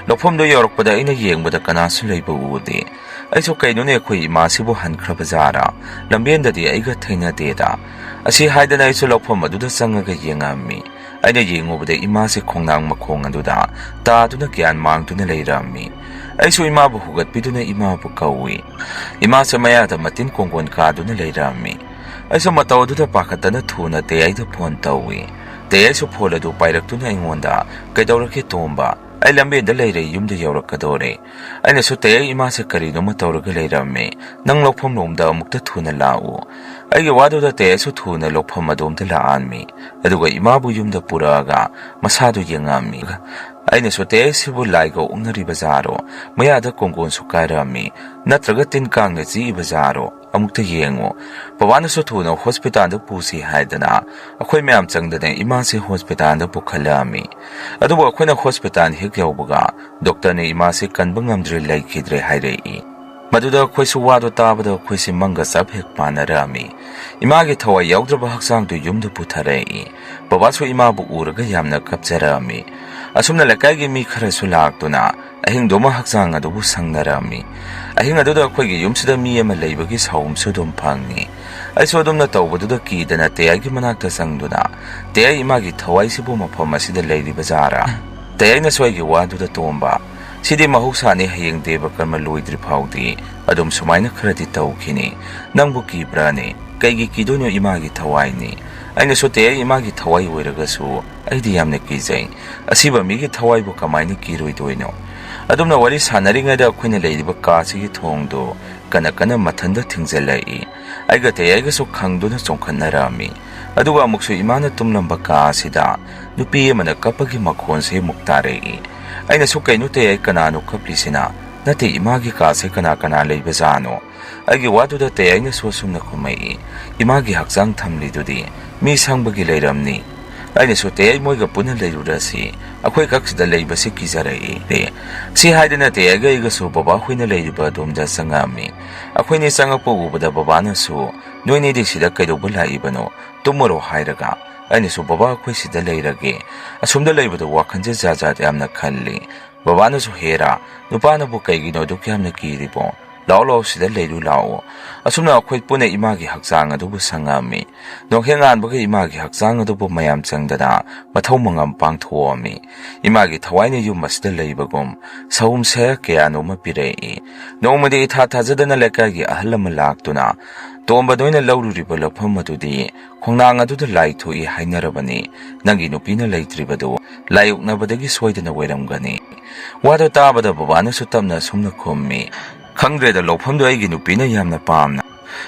ꯂꯧꯐꯝꯗꯨ ꯌꯧꯔꯛꯄꯗ ꯑꯩꯅ ꯌꯦꯡꯕꯗ ꯀꯅꯥꯁꯨ ꯂꯩꯕ ꯎꯗꯦ꯫ ꯑꯩꯁꯨ, "ꯀꯩꯅꯣꯅꯦ, ꯑꯩꯈꯣꯏ ꯏꯃꯥꯁꯤꯕꯨ ꯍꯟꯈ꯭ꯔꯕ ꯖꯥꯔꯥ? ꯂꯝꯕꯦꯟꯗꯗꯤ ꯑꯩꯒ ꯊꯦꯡꯅꯗꯦꯗ"꯫ ꯑꯁꯤ ꯍꯥꯏꯗꯅ ꯑꯩꯁꯨ ꯂꯧꯐꯝ ꯑꯗꯨꯗ ꯆꯪꯉꯒ ꯌꯦꯡꯉꯝꯃꯤ꯫ ꯑꯩꯅ ꯌꯦꯡꯉꯨꯕꯗ ꯏꯃꯥꯁꯦ ꯈꯣꯡꯅꯥꯡ ꯃꯈꯣꯡ ꯑꯗꯨꯗ ꯇꯥꯗꯨꯅ ꯒ꯭ꯌꯥꯟ ꯃꯥꯡꯗꯨꯅ ꯂꯩꯔꯝꯃꯤ꯫ ꯑꯩꯁꯨ ꯏꯃꯥꯕꯨ ꯍꯨꯒꯠꯄꯤꯗꯨꯅ ꯏꯃꯥꯕꯨ ꯀꯧꯏ꯫ ꯏꯃꯥꯁꯦ ꯃꯌꯥꯗ ꯃꯇꯤꯟ ꯀꯣꯡꯒꯣꯟ ꯀꯥꯗꯨꯅ ꯂꯩꯔꯝꯃꯤ꯫ ꯑꯩꯁꯨ ꯃꯇꯧ ꯑꯗꯨꯗ ꯄꯥꯈꯠꯇꯅ ꯊꯨꯅ ꯇꯦꯌꯥꯏꯗ ꯐꯣꯟ ꯇꯧꯏ꯫ ꯇꯦꯌꯥꯏꯁꯨ ꯐꯣꯟ ꯑꯗꯨ ꯄꯥꯏꯔꯛꯇꯨꯅ ꯑꯩꯉꯣꯟꯗ, "ꯀꯩꯗꯧꯔꯒꯦ ꯇꯣꯝꯕ? ꯑꯩ ꯂꯝꯕꯦꯟꯗ ꯂꯩꯔꯦ, ꯌꯨꯝꯗ ꯌꯧꯔꯛꯀꯗꯧꯔꯦ"꯫ ꯑꯩꯅꯁꯨ, "ꯇꯦꯌꯥꯏ, ꯏꯃꯥꯁꯦ ꯀꯔꯤꯅꯣꯃ ꯇꯧꯔꯒ ꯂꯩꯔꯝꯃꯦ, ꯅꯪ ꯂꯧꯐꯝ ꯂꯣꯝꯗ ꯑꯃꯨꯛꯇ ꯊꯨꯅ ꯂꯥꯛꯎ"꯫ ꯑꯩꯒꯤ ꯋꯥꯗꯨꯗ ꯇꯦꯌꯥꯏꯁꯨ ꯊꯨꯅ ꯂꯧꯐꯝ ꯑꯗꯣꯝꯗ ꯂꯥꯛꯑꯝꯃꯤ꯫ ꯑꯗꯨꯒ ꯏꯃꯥꯕꯨ ꯌꯨꯝꯗ ꯄꯨꯔꯛꯑꯒ ꯃꯁꯥꯗꯨ ꯌꯦꯡꯉꯝꯃꯤ꯫ ꯑꯩꯅꯁꯨ, "ꯇꯦꯌꯥꯏꯁꯤꯕꯨ ꯂꯥꯏꯒ ꯑꯣꯛꯅꯔꯤꯕ ꯖꯥꯔꯣ? ꯃꯌꯥꯗ ꯀꯣꯡꯒꯣꯟꯁꯨ ꯀꯥꯏꯔꯝꯃꯤ, ꯅꯠꯇ꯭ꯔꯒ ꯇꯤꯟ ꯀꯥꯡꯅ ꯆꯤꯛꯏꯕ ꯖꯥꯔꯣ? ꯑꯃꯨꯛꯇ ꯌꯦꯡꯉꯨ"꯫ ꯕꯕꯥꯅꯁꯨ ꯊꯨꯅ ꯍꯣꯁꯄꯤꯇꯥꯜꯗ ꯄꯨꯁꯤ ꯍꯥꯏꯗꯅ ꯑꯩꯈꯣꯏ ꯃꯌꯥꯝ ꯆꯪꯗꯅ ꯏꯃꯥꯁꯦ ꯍꯣꯁꯄꯤꯇꯥꯜꯗ ꯄꯨꯈꯠꯂꯛꯑꯝꯃꯤ꯫ ꯑꯗꯨꯕꯨ ꯑꯩꯈꯣꯏꯅ ꯍꯣꯁꯄꯤꯇꯥꯜ ꯍꯦꯛ ꯌꯧꯕꯒ ꯗꯣꯛꯇꯔꯅ ꯏꯃꯥꯁꯦ ꯀꯟꯕ ꯉꯝꯗ꯭ꯔꯦ, ꯂꯩꯈꯤꯗ꯭ꯔꯦ ꯍꯥꯏꯔꯛꯏ꯫ ꯃꯗꯨꯗ ꯑꯩꯈꯣꯏꯁꯨ ꯋꯥꯗꯣ ꯇꯥꯕꯗ ꯑꯩꯈꯣꯏꯁꯦ ꯃꯪꯒ ꯆꯞ ꯍꯦꯛ ꯃꯥꯟꯅꯔꯛꯑꯝꯃꯤ꯫ ꯏꯃꯥꯒꯤ ꯊꯋꯥꯏ ꯌꯥꯎꯗ꯭ꯔꯕ ꯍꯛꯆꯥꯡꯗꯨ ꯌꯨꯝꯗ ꯄꯨꯊꯔꯛꯏ꯫ ꯕꯕꯥꯁꯨ ꯏꯃꯥꯕꯨ ꯎꯔꯒ ꯌꯥꯝꯅ ꯀꯞꯆꯔꯛꯑꯝꯃꯤ꯫ ꯑꯁꯨꯝꯅ ꯂꯩꯀꯥꯏꯒꯤ ꯃꯤ ꯈꯔꯁꯨ ꯂꯥꯛꯇꯨꯅ ꯑꯍꯤꯡꯗꯨꯃ ꯍꯛꯆꯥꯡ ꯑꯗꯨꯕꯨ ꯁꯪꯅꯔꯝꯃꯤ꯫ ꯑꯍꯤꯡ ꯑꯗꯨꯗ ꯑꯩꯈꯣꯏꯒꯤ ꯌꯨꯝꯁꯤꯗ ꯃꯤ ꯑꯃ ꯂꯩꯕꯒꯤ ꯁꯥꯎꯝꯁꯨ ꯑꯗꯨꯝ ꯐꯪꯉꯤ꯫ ꯑꯩꯁꯨ ꯑꯗꯨꯝꯅ ꯇꯧꯕꯗꯨꯗ ꯀꯤꯗꯅ ꯇꯦꯌꯥꯏꯒꯤ ꯃꯅꯥꯛꯇ ꯆꯪꯗꯨꯅ, "ꯇꯦꯌꯥꯏ, ꯏꯃꯥꯒꯤ ꯊꯋꯥꯏꯁꯤꯕꯨ ꯃꯐꯝ ꯑꯁꯤꯗ ꯂꯩꯔꯤꯕ ꯖꯥꯔꯥ?" ꯇꯦꯌꯥꯏꯅꯁꯨ ꯑꯩꯒꯤ ꯋꯥꯗꯨꯗ, "ꯇꯣꯝꯕ, "ꯁꯤꯗꯤ ꯃꯍꯧꯁꯥꯅꯤ, ꯍꯌꯦꯡ ꯗꯦꯕ ꯀꯔꯃ ꯂꯣꯏꯗ꯭ꯔꯤ ꯐꯥꯎꯗꯤ ꯑꯗꯨꯝ ꯁꯨꯃꯥꯏꯅ ꯈꯔꯗꯤ ꯇꯧꯈꯤꯅꯤ꯫ ꯅꯪꯕꯨ ꯀꯤꯕ꯭ꯔꯥꯅꯦ? ꯀꯩꯒꯤ ꯀꯤꯗꯣꯏꯅꯣ? ꯏꯃꯥꯒꯤ ꯊꯋꯥꯏꯅꯤ꯫" ꯑꯩꯅꯁꯨ, "ꯇꯦ, ꯑꯩ ꯏꯃꯥꯒꯤ ꯊꯋꯥꯏ ꯑꯣꯏꯔꯒꯁꯨ ꯑꯩꯗꯤ ꯌꯥꯝꯅ ꯀꯤꯖꯩ꯫ ꯑꯁꯤꯕ ꯃꯤꯒꯤ ꯊꯋꯥꯏꯕꯨ ꯀꯃꯥꯏꯅ ꯀꯤꯔꯣꯏꯗꯣꯏꯅꯣ?" ꯑꯗꯨꯝꯅ ꯋꯥꯔꯤ ꯁꯥꯟꯅꯔꯤꯉꯩꯗ ꯑꯩꯈꯣꯏꯅ ꯂꯩꯔꯤꯕ ꯀꯥꯁꯤꯒꯤ ꯊꯣꯡꯗꯣ ꯀꯟꯅ ꯀꯟꯅ ꯃꯊꯟꯇ ꯊꯤꯡꯖꯤꯜꯂꯛꯏ꯫ ꯑꯩꯒ ꯇꯦ ꯑꯩꯒꯁꯨ ꯈꯪꯗꯨꯅ ꯆꯣꯡꯈꯠꯅꯔꯛꯑꯝꯃꯤ꯫ ꯑꯗꯨꯒ ꯑꯃꯨꯛꯁꯨ ꯏꯃꯥꯅ ꯇꯨꯝꯂꯝꯕ ꯀꯥ ꯑꯁꯤꯗ ꯅꯨꯄꯤ ꯑꯃꯅ ꯀꯞꯄꯒꯤ ꯃꯈꯣꯟꯁꯦ ꯑꯃꯨꯛ ꯇꯥꯔꯛꯏ꯫ ꯑꯩꯅꯁꯨ, "ꯀꯩꯅꯣ ꯇꯦ ꯑꯩ, ꯀꯅꯥꯅꯣ ꯀꯞꯂꯤꯁꯤꯅ? ꯅꯠꯇꯦ, ꯏꯃꯥꯒꯤ ꯀꯥꯁꯦ ꯀꯅꯥ ꯀꯅꯥ ꯂꯩꯕꯖꯥꯠꯅꯣ?" ꯑꯩꯒꯤ ꯋꯥꯗꯨꯗ ꯇꯦ ꯑꯩꯅꯁꯨ ꯑꯁꯨꯝꯅ ꯈꯨꯝꯃꯛꯏ, "ꯏꯃꯥꯒꯤ ꯍꯛꯆꯥꯡ ꯊꯝꯂꯤꯗꯨꯗꯤ ꯃꯤ ꯁꯪꯕꯒꯤ ꯂꯩꯔꯝꯅꯤ꯫" ꯑꯩꯅꯁꯨ, "ꯇꯦ ꯑꯩ, ꯃꯣꯏꯒ ꯄꯨꯟꯅ ꯂꯩꯔꯨꯔꯁꯤ, ꯑꯩꯈꯣꯏ ꯈꯛꯁꯤꯗ ꯂꯩꯕꯁꯤ ꯀꯤꯖꯔꯛꯏ꯫" ꯁꯤ ꯍꯥꯏꯗꯅ ꯇꯦ ꯑꯩꯒ ꯑꯩꯒꯁꯨ ꯕꯕꯥ ꯍꯣꯏꯅ ꯂꯩꯔꯤꯕ ꯑꯗꯣꯝꯗ ꯆꯪꯉꯛꯑꯝꯃꯤ꯫ ꯑꯩꯈꯣꯏꯅꯤ ꯆꯪꯉꯛꯄ ꯎꯕꯗ ꯕꯕꯥꯅꯁꯨ, "ꯅꯣꯏꯅꯤꯗꯤ ꯁꯤꯗ ꯀꯩꯗꯧꯕ ꯂꯥꯛꯏꯕꯅꯣ? ꯇꯨꯝꯃꯨꯔꯣ" ꯍꯥꯏꯔꯒ꯫ ꯑꯩꯅꯁꯨ, "ꯕꯕꯥ, ꯑꯩꯈꯣꯏ ꯁꯤꯗ ꯂꯩꯔꯒꯦ꯫ ꯑꯁꯣꯝꯗ ꯂꯩꯕꯗꯣ ꯋꯥꯈꯜꯁꯦ ꯖꯥꯠ ꯖꯥꯠ ꯌꯥꯝꯅ ꯈꯜꯂꯤ꯫" ꯕꯕꯥꯅꯁꯨ, "ꯍꯦꯔꯥ, ꯅꯨꯄꯥꯅꯕꯨ ꯀꯩꯒꯤꯅꯣ ꯑꯗꯨꯛ ꯌꯥꯝꯅ ꯀꯤꯔꯤꯕꯣ? ꯂꯥꯛꯑꯣ, ꯂꯥꯛꯑꯣ, ꯁꯤꯗ ꯂꯩꯔꯨ ꯂꯥꯛꯑꯣ꯫" ꯑꯁꯨꯝꯅ ꯑꯩꯈꯣꯏ ꯄꯨꯟꯅ ꯏꯃꯥꯒꯤ ꯍꯛꯆꯥꯡ ꯑꯗꯨꯕꯨ ꯁꯪꯉꯛꯑꯝꯃꯤ꯫ ꯅꯣꯡꯍꯦꯛ ꯉꯥꯟꯕꯒ ꯏꯃꯥꯒꯤ ꯍꯛꯆꯥꯡ ꯑꯗꯨꯕꯨ ꯃꯌꯥꯝ ꯆꯪꯗꯅ ꯃꯊꯧ ꯃꯉꯝ ꯄꯥꯡꯊꯣꯛꯑꯝꯃꯤ꯫ ꯏꯃꯥꯒꯤ ꯊꯋꯥꯏꯅ ꯌꯨꯝ ꯑꯁꯤꯗ ꯂꯩꯕꯒꯨꯝ ꯁꯍꯨꯝ ꯁꯌꯥ ꯀꯌꯥꯅꯣꯃ ꯄꯤꯔꯛꯏ꯫ ꯅꯣꯡꯃꯗꯤ ꯏꯊꯥ ꯊꯥꯖꯗꯅ ꯂꯩꯀꯥꯏꯒꯤ ꯑꯍꯜ ꯑꯃ ꯂꯥꯛꯇꯨꯅ, "ꯇꯣꯝꯕ, ꯅꯣꯏꯅ ꯂꯧꯔꯨꯔꯤꯕ ꯂꯧꯐꯝ ꯑꯗꯨꯗꯤ ꯈꯣꯡꯅꯥꯡ ꯑꯗꯨꯗ ꯂꯥꯏ ꯊꯣꯛꯏ ꯍꯥꯏꯅꯔꯕꯅꯤ꯫ ꯅꯪꯒꯤ ꯅꯨꯄꯤꯅ ꯂꯩꯇ꯭ꯔꯤꯕꯗꯨ ꯂꯥꯏ ꯑꯣꯛꯅꯕꯗꯒꯤ ꯁꯣꯏꯗꯅ ꯑꯣꯏꯔꯝꯒꯅꯤ꯫" ꯋꯥꯗꯣ ꯇꯥꯕꯗ ꯕꯕꯥꯅꯁꯨ ꯇꯞꯅ ꯑꯁꯨꯝꯅ ꯈꯨꯝꯃꯤ, "ꯈꯪꯗ꯭ꯔꯦꯗ, ꯂꯧꯐꯝꯗꯣ ꯑꯩꯒꯤ ꯅꯨꯄꯤꯅ ꯌꯥꯝꯅ ꯄꯥꯝꯅ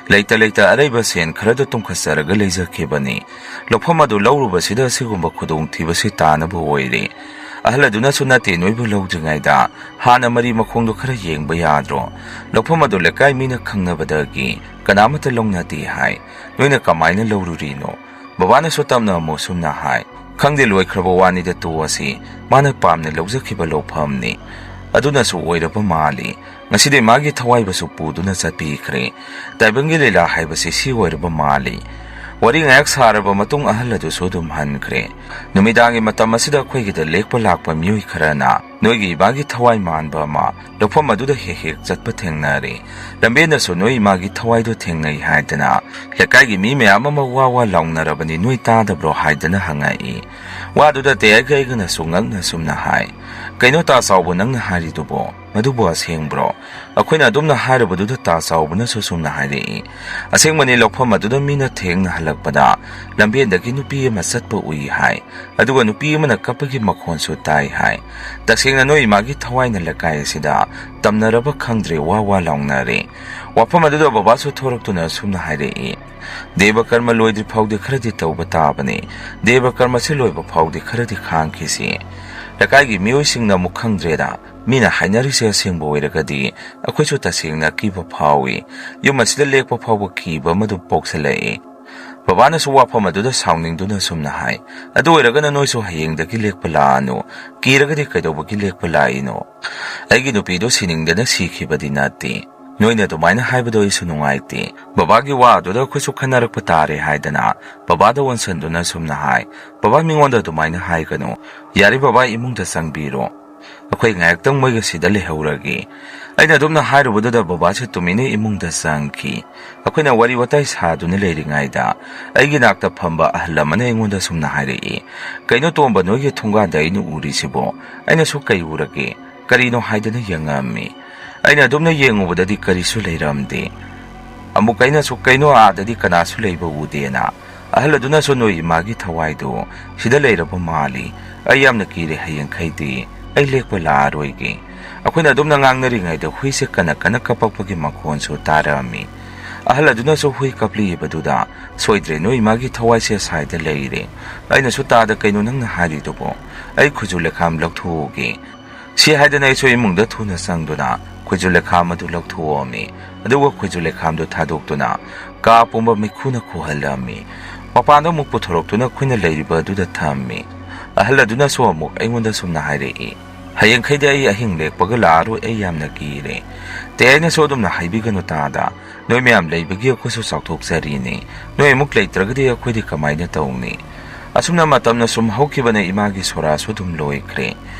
ꯂꯩꯇ ꯂꯩꯇ ꯑꯔꯩꯕ ꯁꯦꯟ ꯈꯔꯗꯣ ꯇꯨꯡꯈꯠꯆꯔꯒ ꯂꯩꯖꯈꯤꯕꯅꯤ꯫ ꯂꯧꯐꯝ ꯑꯗꯨ ꯂꯧꯔꯨꯕꯁꯤꯗ ꯑꯁꯤꯒꯨꯝꯕ ꯈꯨꯗꯣꯡꯊꯤꯕꯁꯤ ꯇꯥꯅꯕ ꯑꯣꯏꯔꯦ꯫ ꯑꯍꯜ ꯑꯗꯨꯅꯁꯨ ꯅꯠꯇꯦ, ꯅꯣꯏꯕꯨ ꯂꯧꯗ꯭ꯔꯤꯉꯩꯗ ꯍꯥꯟꯅ ꯃꯔꯤ ꯃꯈꯣꯡꯗꯣ ꯈꯔ ꯌꯦꯡꯕ ꯌꯥꯗ꯭ꯔꯣ? ꯂꯧꯐꯝ ꯑꯗꯨ ꯂꯩꯀꯥꯏ ꯃꯤꯅ ꯈꯪꯅꯕꯗꯒꯤ ꯀꯅꯥꯃꯠꯇ ꯂꯧꯅꯗꯦ ꯍꯥꯏ꯫ ꯅꯣꯏꯅ ꯀꯃꯥꯏꯅ ꯂꯧꯔꯨꯔꯤꯅꯣ?" ꯕꯕꯥꯅꯁꯨ ꯇꯞꯅ ꯑꯃꯨꯛ ꯁꯨꯝꯅ ꯍꯥꯏ, "ꯈꯪꯗꯦ, ꯂꯣꯏꯈ꯭ꯔꯕ ꯋꯥꯅꯤꯗ, ꯇꯣꯛꯑꯁꯤ꯫ ꯃꯥꯅ ꯄꯥꯝꯅ ꯂꯧꯖꯈꯤꯕ ꯂꯧꯐꯝꯅꯤ꯫" ꯑꯗꯨꯅꯁꯨ ꯑꯣꯏꯔꯕ ꯃꯥꯜꯂꯤ꯫ ꯉꯁꯤꯗꯤ ꯃꯥꯒꯤ ꯊꯋꯥꯏꯕꯨꯁꯨ ꯄꯨꯗꯨꯅ ꯆꯠꯄꯤꯈ꯭ꯔꯦ꯫ ꯇꯥꯏꯕꯪꯒꯤ ꯂꯤꯂꯥ ꯍꯥꯏꯕꯁꯤ ꯁꯤ ꯑꯣꯏꯔꯕ ꯃꯥꯜꯂꯤ꯫ ꯋꯥꯔꯤ ꯉꯥꯏꯍꯥꯛ ꯁꯥꯔꯕ ꯃꯇꯨꯡ ꯑꯍꯜ ꯑꯗꯨꯁꯨ ꯑꯗꯨꯝ ꯍꯟꯈ꯭ꯔꯦ꯫ ꯅꯨꯃꯤꯗꯥꯡꯒꯤ ꯃꯇꯝ ꯑꯁꯤꯗ ꯑꯩꯈꯣꯏꯒꯤꯗ ꯂꯦꯛꯄ ꯂꯥꯛꯄ ꯃꯤꯑꯣꯏ ꯈꯔꯅ ꯅꯣꯏꯒꯤ ꯏꯃꯥꯒꯤ ꯊꯋꯥꯏ ꯃꯥꯟꯕ ꯑꯃ ꯂꯧꯐꯝ ꯑꯗꯨꯗ ꯍꯦꯛ ꯍꯦꯛ ꯆꯠꯄ ꯊꯦꯡꯅꯔꯦ꯫ ꯂꯝꯕꯦꯟꯗꯁꯨ ꯅꯣꯏ ꯏꯃꯥꯒꯤ ꯊꯋꯥꯏꯗꯣ ꯊꯦꯡꯅꯩ ꯍꯥꯏꯗꯅ ꯂꯩꯀꯥꯏꯒꯤ ꯃꯤ ꯃꯌꯥꯝ ꯑꯃ ꯋꯥ ꯋꯥ ꯂꯥꯎꯅꯔꯕꯅꯤ, ꯅꯣꯏ ꯇꯥꯗꯕ꯭ꯔꯣ ꯍꯥꯏꯗꯅ ꯍꯪꯉꯛꯏ꯫ ꯋꯥꯗꯨꯗ ꯇꯦꯌꯥꯏꯒ ꯑꯩꯒꯅꯁꯨ ꯉꯛꯅ ꯁꯨꯝꯅ ꯍꯥꯏ, "ꯀꯩꯅꯣ ꯇꯥ ꯆꯥꯎꯕ, ꯅꯪꯅ ꯍꯥꯏꯔꯤꯗꯨꯕꯣ? ꯃꯗꯨꯕꯨ ꯑꯁꯦꯡꯕ꯭ꯔꯣ?" ꯑꯩꯈꯣꯏꯅ ꯑꯗꯨꯝꯅ ꯍꯥꯏꯔꯨꯕꯗꯨꯗ ꯇꯥ ꯆꯥꯎꯕꯅꯁꯨ ꯁꯨꯝꯅ ꯍꯥꯏꯔꯛꯏ, "ꯑꯁꯦꯡꯕꯅꯤ, ꯂꯧꯐꯝ ꯑꯗꯨꯗ ꯃꯤꯅ ꯊꯦꯡꯅ ꯍꯜꯂꯛꯄꯗ ꯂꯝꯕꯦꯟꯗꯒꯤ ꯅꯨꯄꯤ ꯑꯃ ꯆꯠꯄ ꯎꯏ ꯍꯥꯏ, ꯑꯗꯨꯒ ꯅꯨꯄꯤ ꯑꯃꯅ ꯀꯞꯄꯒꯤ ꯃꯈꯣꯟꯁꯨ ꯇꯥꯏ ꯍꯥꯏ꯫ ꯇꯁꯦꯡꯅ ꯅꯣꯏ ꯏꯃꯥꯒꯤ ꯊꯋꯥꯏꯅ ꯂꯩꯀꯥꯏ ꯑꯁꯤꯗ ꯇꯝꯅꯔꯕ ꯈꯪꯗ꯭ꯔꯦ, ꯋꯥ ꯋꯥ ꯂꯥꯎꯅꯔꯦ꯫" ꯋꯥꯐꯝ ꯑꯗꯨꯗ ꯕꯕꯥꯁꯨ ꯊꯣꯔꯛꯇꯨꯅ ꯁꯨꯝꯅ ꯍꯥꯏꯔꯛꯏ, "ꯗꯦꯕ ꯀꯔꯃ ꯂꯣꯏꯗ꯭ꯔꯤ ꯐꯥꯎꯗꯤ ꯈꯔꯗꯤ ꯇꯧꯕ ꯇꯥꯕꯅꯤ꯫ ꯗꯦꯕ ꯀꯔꯃꯁꯤ ꯂꯣꯏꯕ ꯐꯥꯎꯗꯤ ꯈꯔꯗꯤ ꯈꯥꯡꯈꯤꯁꯤ꯫ ꯂꯩꯀꯥꯏꯒꯤ ꯃꯤꯑꯣꯏꯁꯤꯡꯅ ꯑꯃꯨꯛ ꯈꯪꯗ꯭ꯔꯦꯗ꯫ ꯃꯤꯅ ꯍꯥꯏꯅꯔꯤꯁꯦ ꯑꯁꯦꯡꯕ ꯑꯣꯏꯔꯒꯗꯤ ꯑꯩꯈꯣꯏꯁꯨ ꯇꯁꯦꯡꯅ ꯑꯀꯤꯕ ꯐꯥꯎꯏ꯫ ꯌꯨꯝ ꯑꯁꯤꯗ ꯂꯦꯛꯄ ꯐꯥꯎꯕ ꯀꯤꯕ ꯑꯃꯗꯨ ꯄꯣꯛꯁꯜꯂꯛꯏ꯫" ꯕꯕꯥꯅꯁꯨ ꯋꯥꯐꯝ ꯑꯗꯨꯗ ꯁꯥꯎꯅꯤꯡꯗꯨꯅ ꯁꯨꯝꯅ ꯍꯥꯏ, "ꯑꯗꯨ ꯑꯣꯏꯔꯒꯅ ꯅꯣꯏꯁꯨ ꯍꯌꯦꯡꯗꯒꯤ ꯂꯦꯛꯄ ꯂꯥꯛꯑꯅꯨ꯫ ꯀꯤꯔꯒꯗꯤ ꯀꯩꯗꯧꯕꯒꯤ ꯂꯦꯛꯄ ꯂꯥꯛꯏꯅꯣ? ꯑꯩꯒꯤ ꯅꯨꯄꯤꯗꯣ ꯁꯤꯅꯤꯡꯗꯅ ꯁꯤꯈꯤꯕꯗꯤ ꯅꯠꯇꯦ꯫ ꯅꯣꯏꯅ ꯑꯗꯨꯃꯥꯏꯅ ꯍꯥꯏꯕꯗꯣ ꯑꯩꯁꯨ ꯅꯨꯡꯉꯥꯏꯇꯦ꯫ ꯕꯕꯥꯒꯤ ꯋꯥ ꯑꯗꯨꯗ ꯑꯩꯈꯣꯏꯁꯨ ꯈꯟꯅꯔꯛꯄ ꯇꯥꯔꯦ" ꯍꯥꯏꯗꯅ ꯕꯕꯥꯗ ꯑꯣꯟꯁꯟꯗꯨꯅ ꯁꯨꯝꯅ ꯍꯥꯏ, "ꯕꯕꯥ, ꯃꯤꯉꯣꯟꯗ ꯑꯗꯨꯃꯥꯏꯅ ꯍꯥꯏꯒꯅꯨ꯫ ꯌꯥꯔꯦ ꯕꯕꯥ, ꯏꯃꯨꯡꯗ ꯆꯪꯕꯤꯔꯣ꯫ ꯑꯩꯈꯣꯏ ꯉꯥꯏꯍꯥꯛꯇꯪ ꯃꯣꯏꯒ ꯁꯤꯗ ꯂꯩꯍꯧꯔꯒꯦ꯫" ꯑꯩꯅ ꯑꯗꯨꯝꯅ ꯍꯥꯏꯔꯨꯕꯗꯨꯗ ꯕꯕꯥꯁꯦ ꯇꯨꯃꯤꯟꯅ ꯏꯃꯨꯡꯗ ꯆꯪꯈꯤ꯫ ꯑꯩꯈꯣꯏꯅ ꯋꯥꯔꯤ ꯋꯥꯇꯥꯏ ꯁꯥꯗꯨꯅ ꯂꯩꯔꯤꯉꯩꯗ ꯑꯩꯒꯤ ꯅꯥꯛꯇ ꯐꯝꯕ ꯑꯍꯜ ꯑꯃꯅ ꯑꯩꯉꯣꯟꯗ ꯁꯨꯝꯅ ꯍꯥꯏꯔꯛꯏ, "ꯀꯩꯅꯣ ꯇꯣꯝꯕ, ꯅꯣꯏꯒꯤ ꯊꯣꯡꯒꯥꯟꯗ ꯑꯩꯅ ꯎꯔꯤꯁꯤꯕꯣ? ꯑꯩꯅꯁꯨ ꯀꯩ ꯎꯔꯒꯦ? ꯀꯔꯤꯅꯣ?" ꯍꯥꯏꯗꯅ ꯌꯦꯡꯉꯛꯑꯝꯃꯤ꯫ ꯑꯩꯅ ꯑꯗꯨꯝꯅ ꯌꯦꯡꯉꯨꯕꯗꯗꯤ ꯀꯔꯤꯁꯨ ꯂꯩꯔꯝꯗꯦ꯫ ꯑꯃꯨꯛ ꯑꯩꯅꯁꯨ "ꯀꯩꯅꯣ, ꯑꯥꯗꯗꯤ ꯀꯅꯥꯁꯨ ꯂꯩꯕ ꯎꯗꯦꯅ?" ꯑꯍꯜ ꯑꯗꯨꯅꯁꯨ "ꯅꯣꯏ ꯏꯃꯥꯒꯤ ꯊꯋꯥꯏꯗꯨ ꯁꯤꯗ ꯂꯩꯔꯕ ꯃꯥꯜꯂꯤ꯫ ꯑꯩ ꯌꯥꯝꯅ ꯀꯤꯔꯦ, ꯍꯌꯦꯡꯈꯩꯗꯤ ꯑꯩ ꯂꯦꯛꯄ ꯂꯥꯛꯑꯔꯣꯏꯒꯦ꯫" ꯑꯩꯈꯣꯏꯅ ꯑꯗꯨꯝꯅ ꯉꯥꯡꯅꯔꯤꯉꯩꯗ ꯍꯨꯏꯁꯦ ꯀꯟꯅ ꯀꯟꯅ ꯀꯞꯄꯛꯄꯒꯤ ꯃꯈꯣꯟꯁꯨ ꯇꯥꯔꯛꯑꯝꯃꯤ꯫ ꯑꯍꯜ ꯑꯗꯨꯅꯁꯨ ꯍꯨꯏ ꯀꯞꯂꯤꯕꯗꯨꯗ, "ꯁꯣꯏꯗ꯭ꯔꯦ, ꯅꯣꯏ ꯏꯃꯥꯒꯤ ꯊꯋꯥꯏꯁꯦ ꯑꯁꯥꯏꯗ ꯂꯩꯔꯦ꯫" ꯑꯩꯅꯁꯨ "ꯇꯥꯗ, ꯀꯩꯅꯣ ꯅꯪꯅ ꯍꯥꯏꯔꯤꯗꯨꯕꯣ? ꯑꯩ ꯈꯨꯖꯨ ꯂꯩꯈꯥꯝ ꯂꯧꯊꯣꯛꯎꯒꯦ꯫" ꯁꯤ ꯍꯥꯏꯗꯅ ꯑꯩꯁꯨ ꯏꯃꯨꯡꯗ ꯊꯨꯅ ꯆꯪꯗꯨꯅ ꯈꯨꯖꯨ ꯂꯩꯈꯥꯝ ꯑꯗꯨ ꯂꯧꯊꯣꯛꯑꯝꯃꯤ꯫ ꯑꯗꯨꯒ ꯈꯨꯖꯨ ꯂꯩꯈꯥꯝꯗꯨ ꯊꯥꯗꯣꯛꯇꯨꯅ ꯀꯥ ꯄꯨꯝꯕ ꯃꯩꯈꯨꯅ ꯈꯨꯍꯜꯂꯝꯃꯤ꯫ ꯃꯄꯥꯟꯗ ꯑꯃꯨꯛ ꯄꯨꯊꯣꯔꯛꯇꯨꯅ ꯑꯩꯈꯣꯏꯅ ꯂꯩꯔꯤꯕ ꯑꯗꯨꯗ ꯊꯝꯃꯤ꯫ ꯑꯍꯜ ꯑꯗꯨꯅꯁꯨ ꯑꯃꯨꯛ ꯑꯩꯉꯣꯟꯗ ꯁꯨꯝꯅ ꯍꯥꯏꯔꯛꯏ, "ꯍꯌꯦꯡꯈꯩꯗꯤ ꯑꯩ ꯑꯍꯤꯡ ꯂꯦꯛꯄꯒ ꯂꯥꯛꯑꯔꯣꯏ, ꯑꯩ ꯌꯥꯝꯅ ꯀꯤꯔꯦ꯫" ꯇꯦ, ꯑꯩꯅꯁꯨ ꯑꯗꯨꯝꯅ ꯍꯥꯏꯕꯤꯒꯅꯨ ꯇꯥꯗ꯫ ꯅꯣꯏ ꯃꯌꯥꯝ ꯂꯩꯕꯒꯤ ꯑꯩꯈꯣꯏꯁꯨ ꯆꯥꯎꯊꯣꯛꯆꯔꯤꯅꯤ꯫ ꯅꯣꯏ ꯑꯃꯨꯛ ꯂꯩꯇ꯭ꯔꯒꯗꯤ ꯑꯩꯈꯣꯏꯗꯤ ꯀꯃꯥꯏꯅ ꯇꯧꯅꯤ? ꯑꯁꯨꯝꯅ ꯃꯇꯝꯅ ꯁꯨꯝ ꯍꯧꯈꯤꯕꯅ ꯏꯃꯥꯒꯤ ꯁꯣꯔꯥꯁꯨ ꯑꯗꯨꯝ ꯂꯣꯏꯈ꯭ꯔꯦ꯫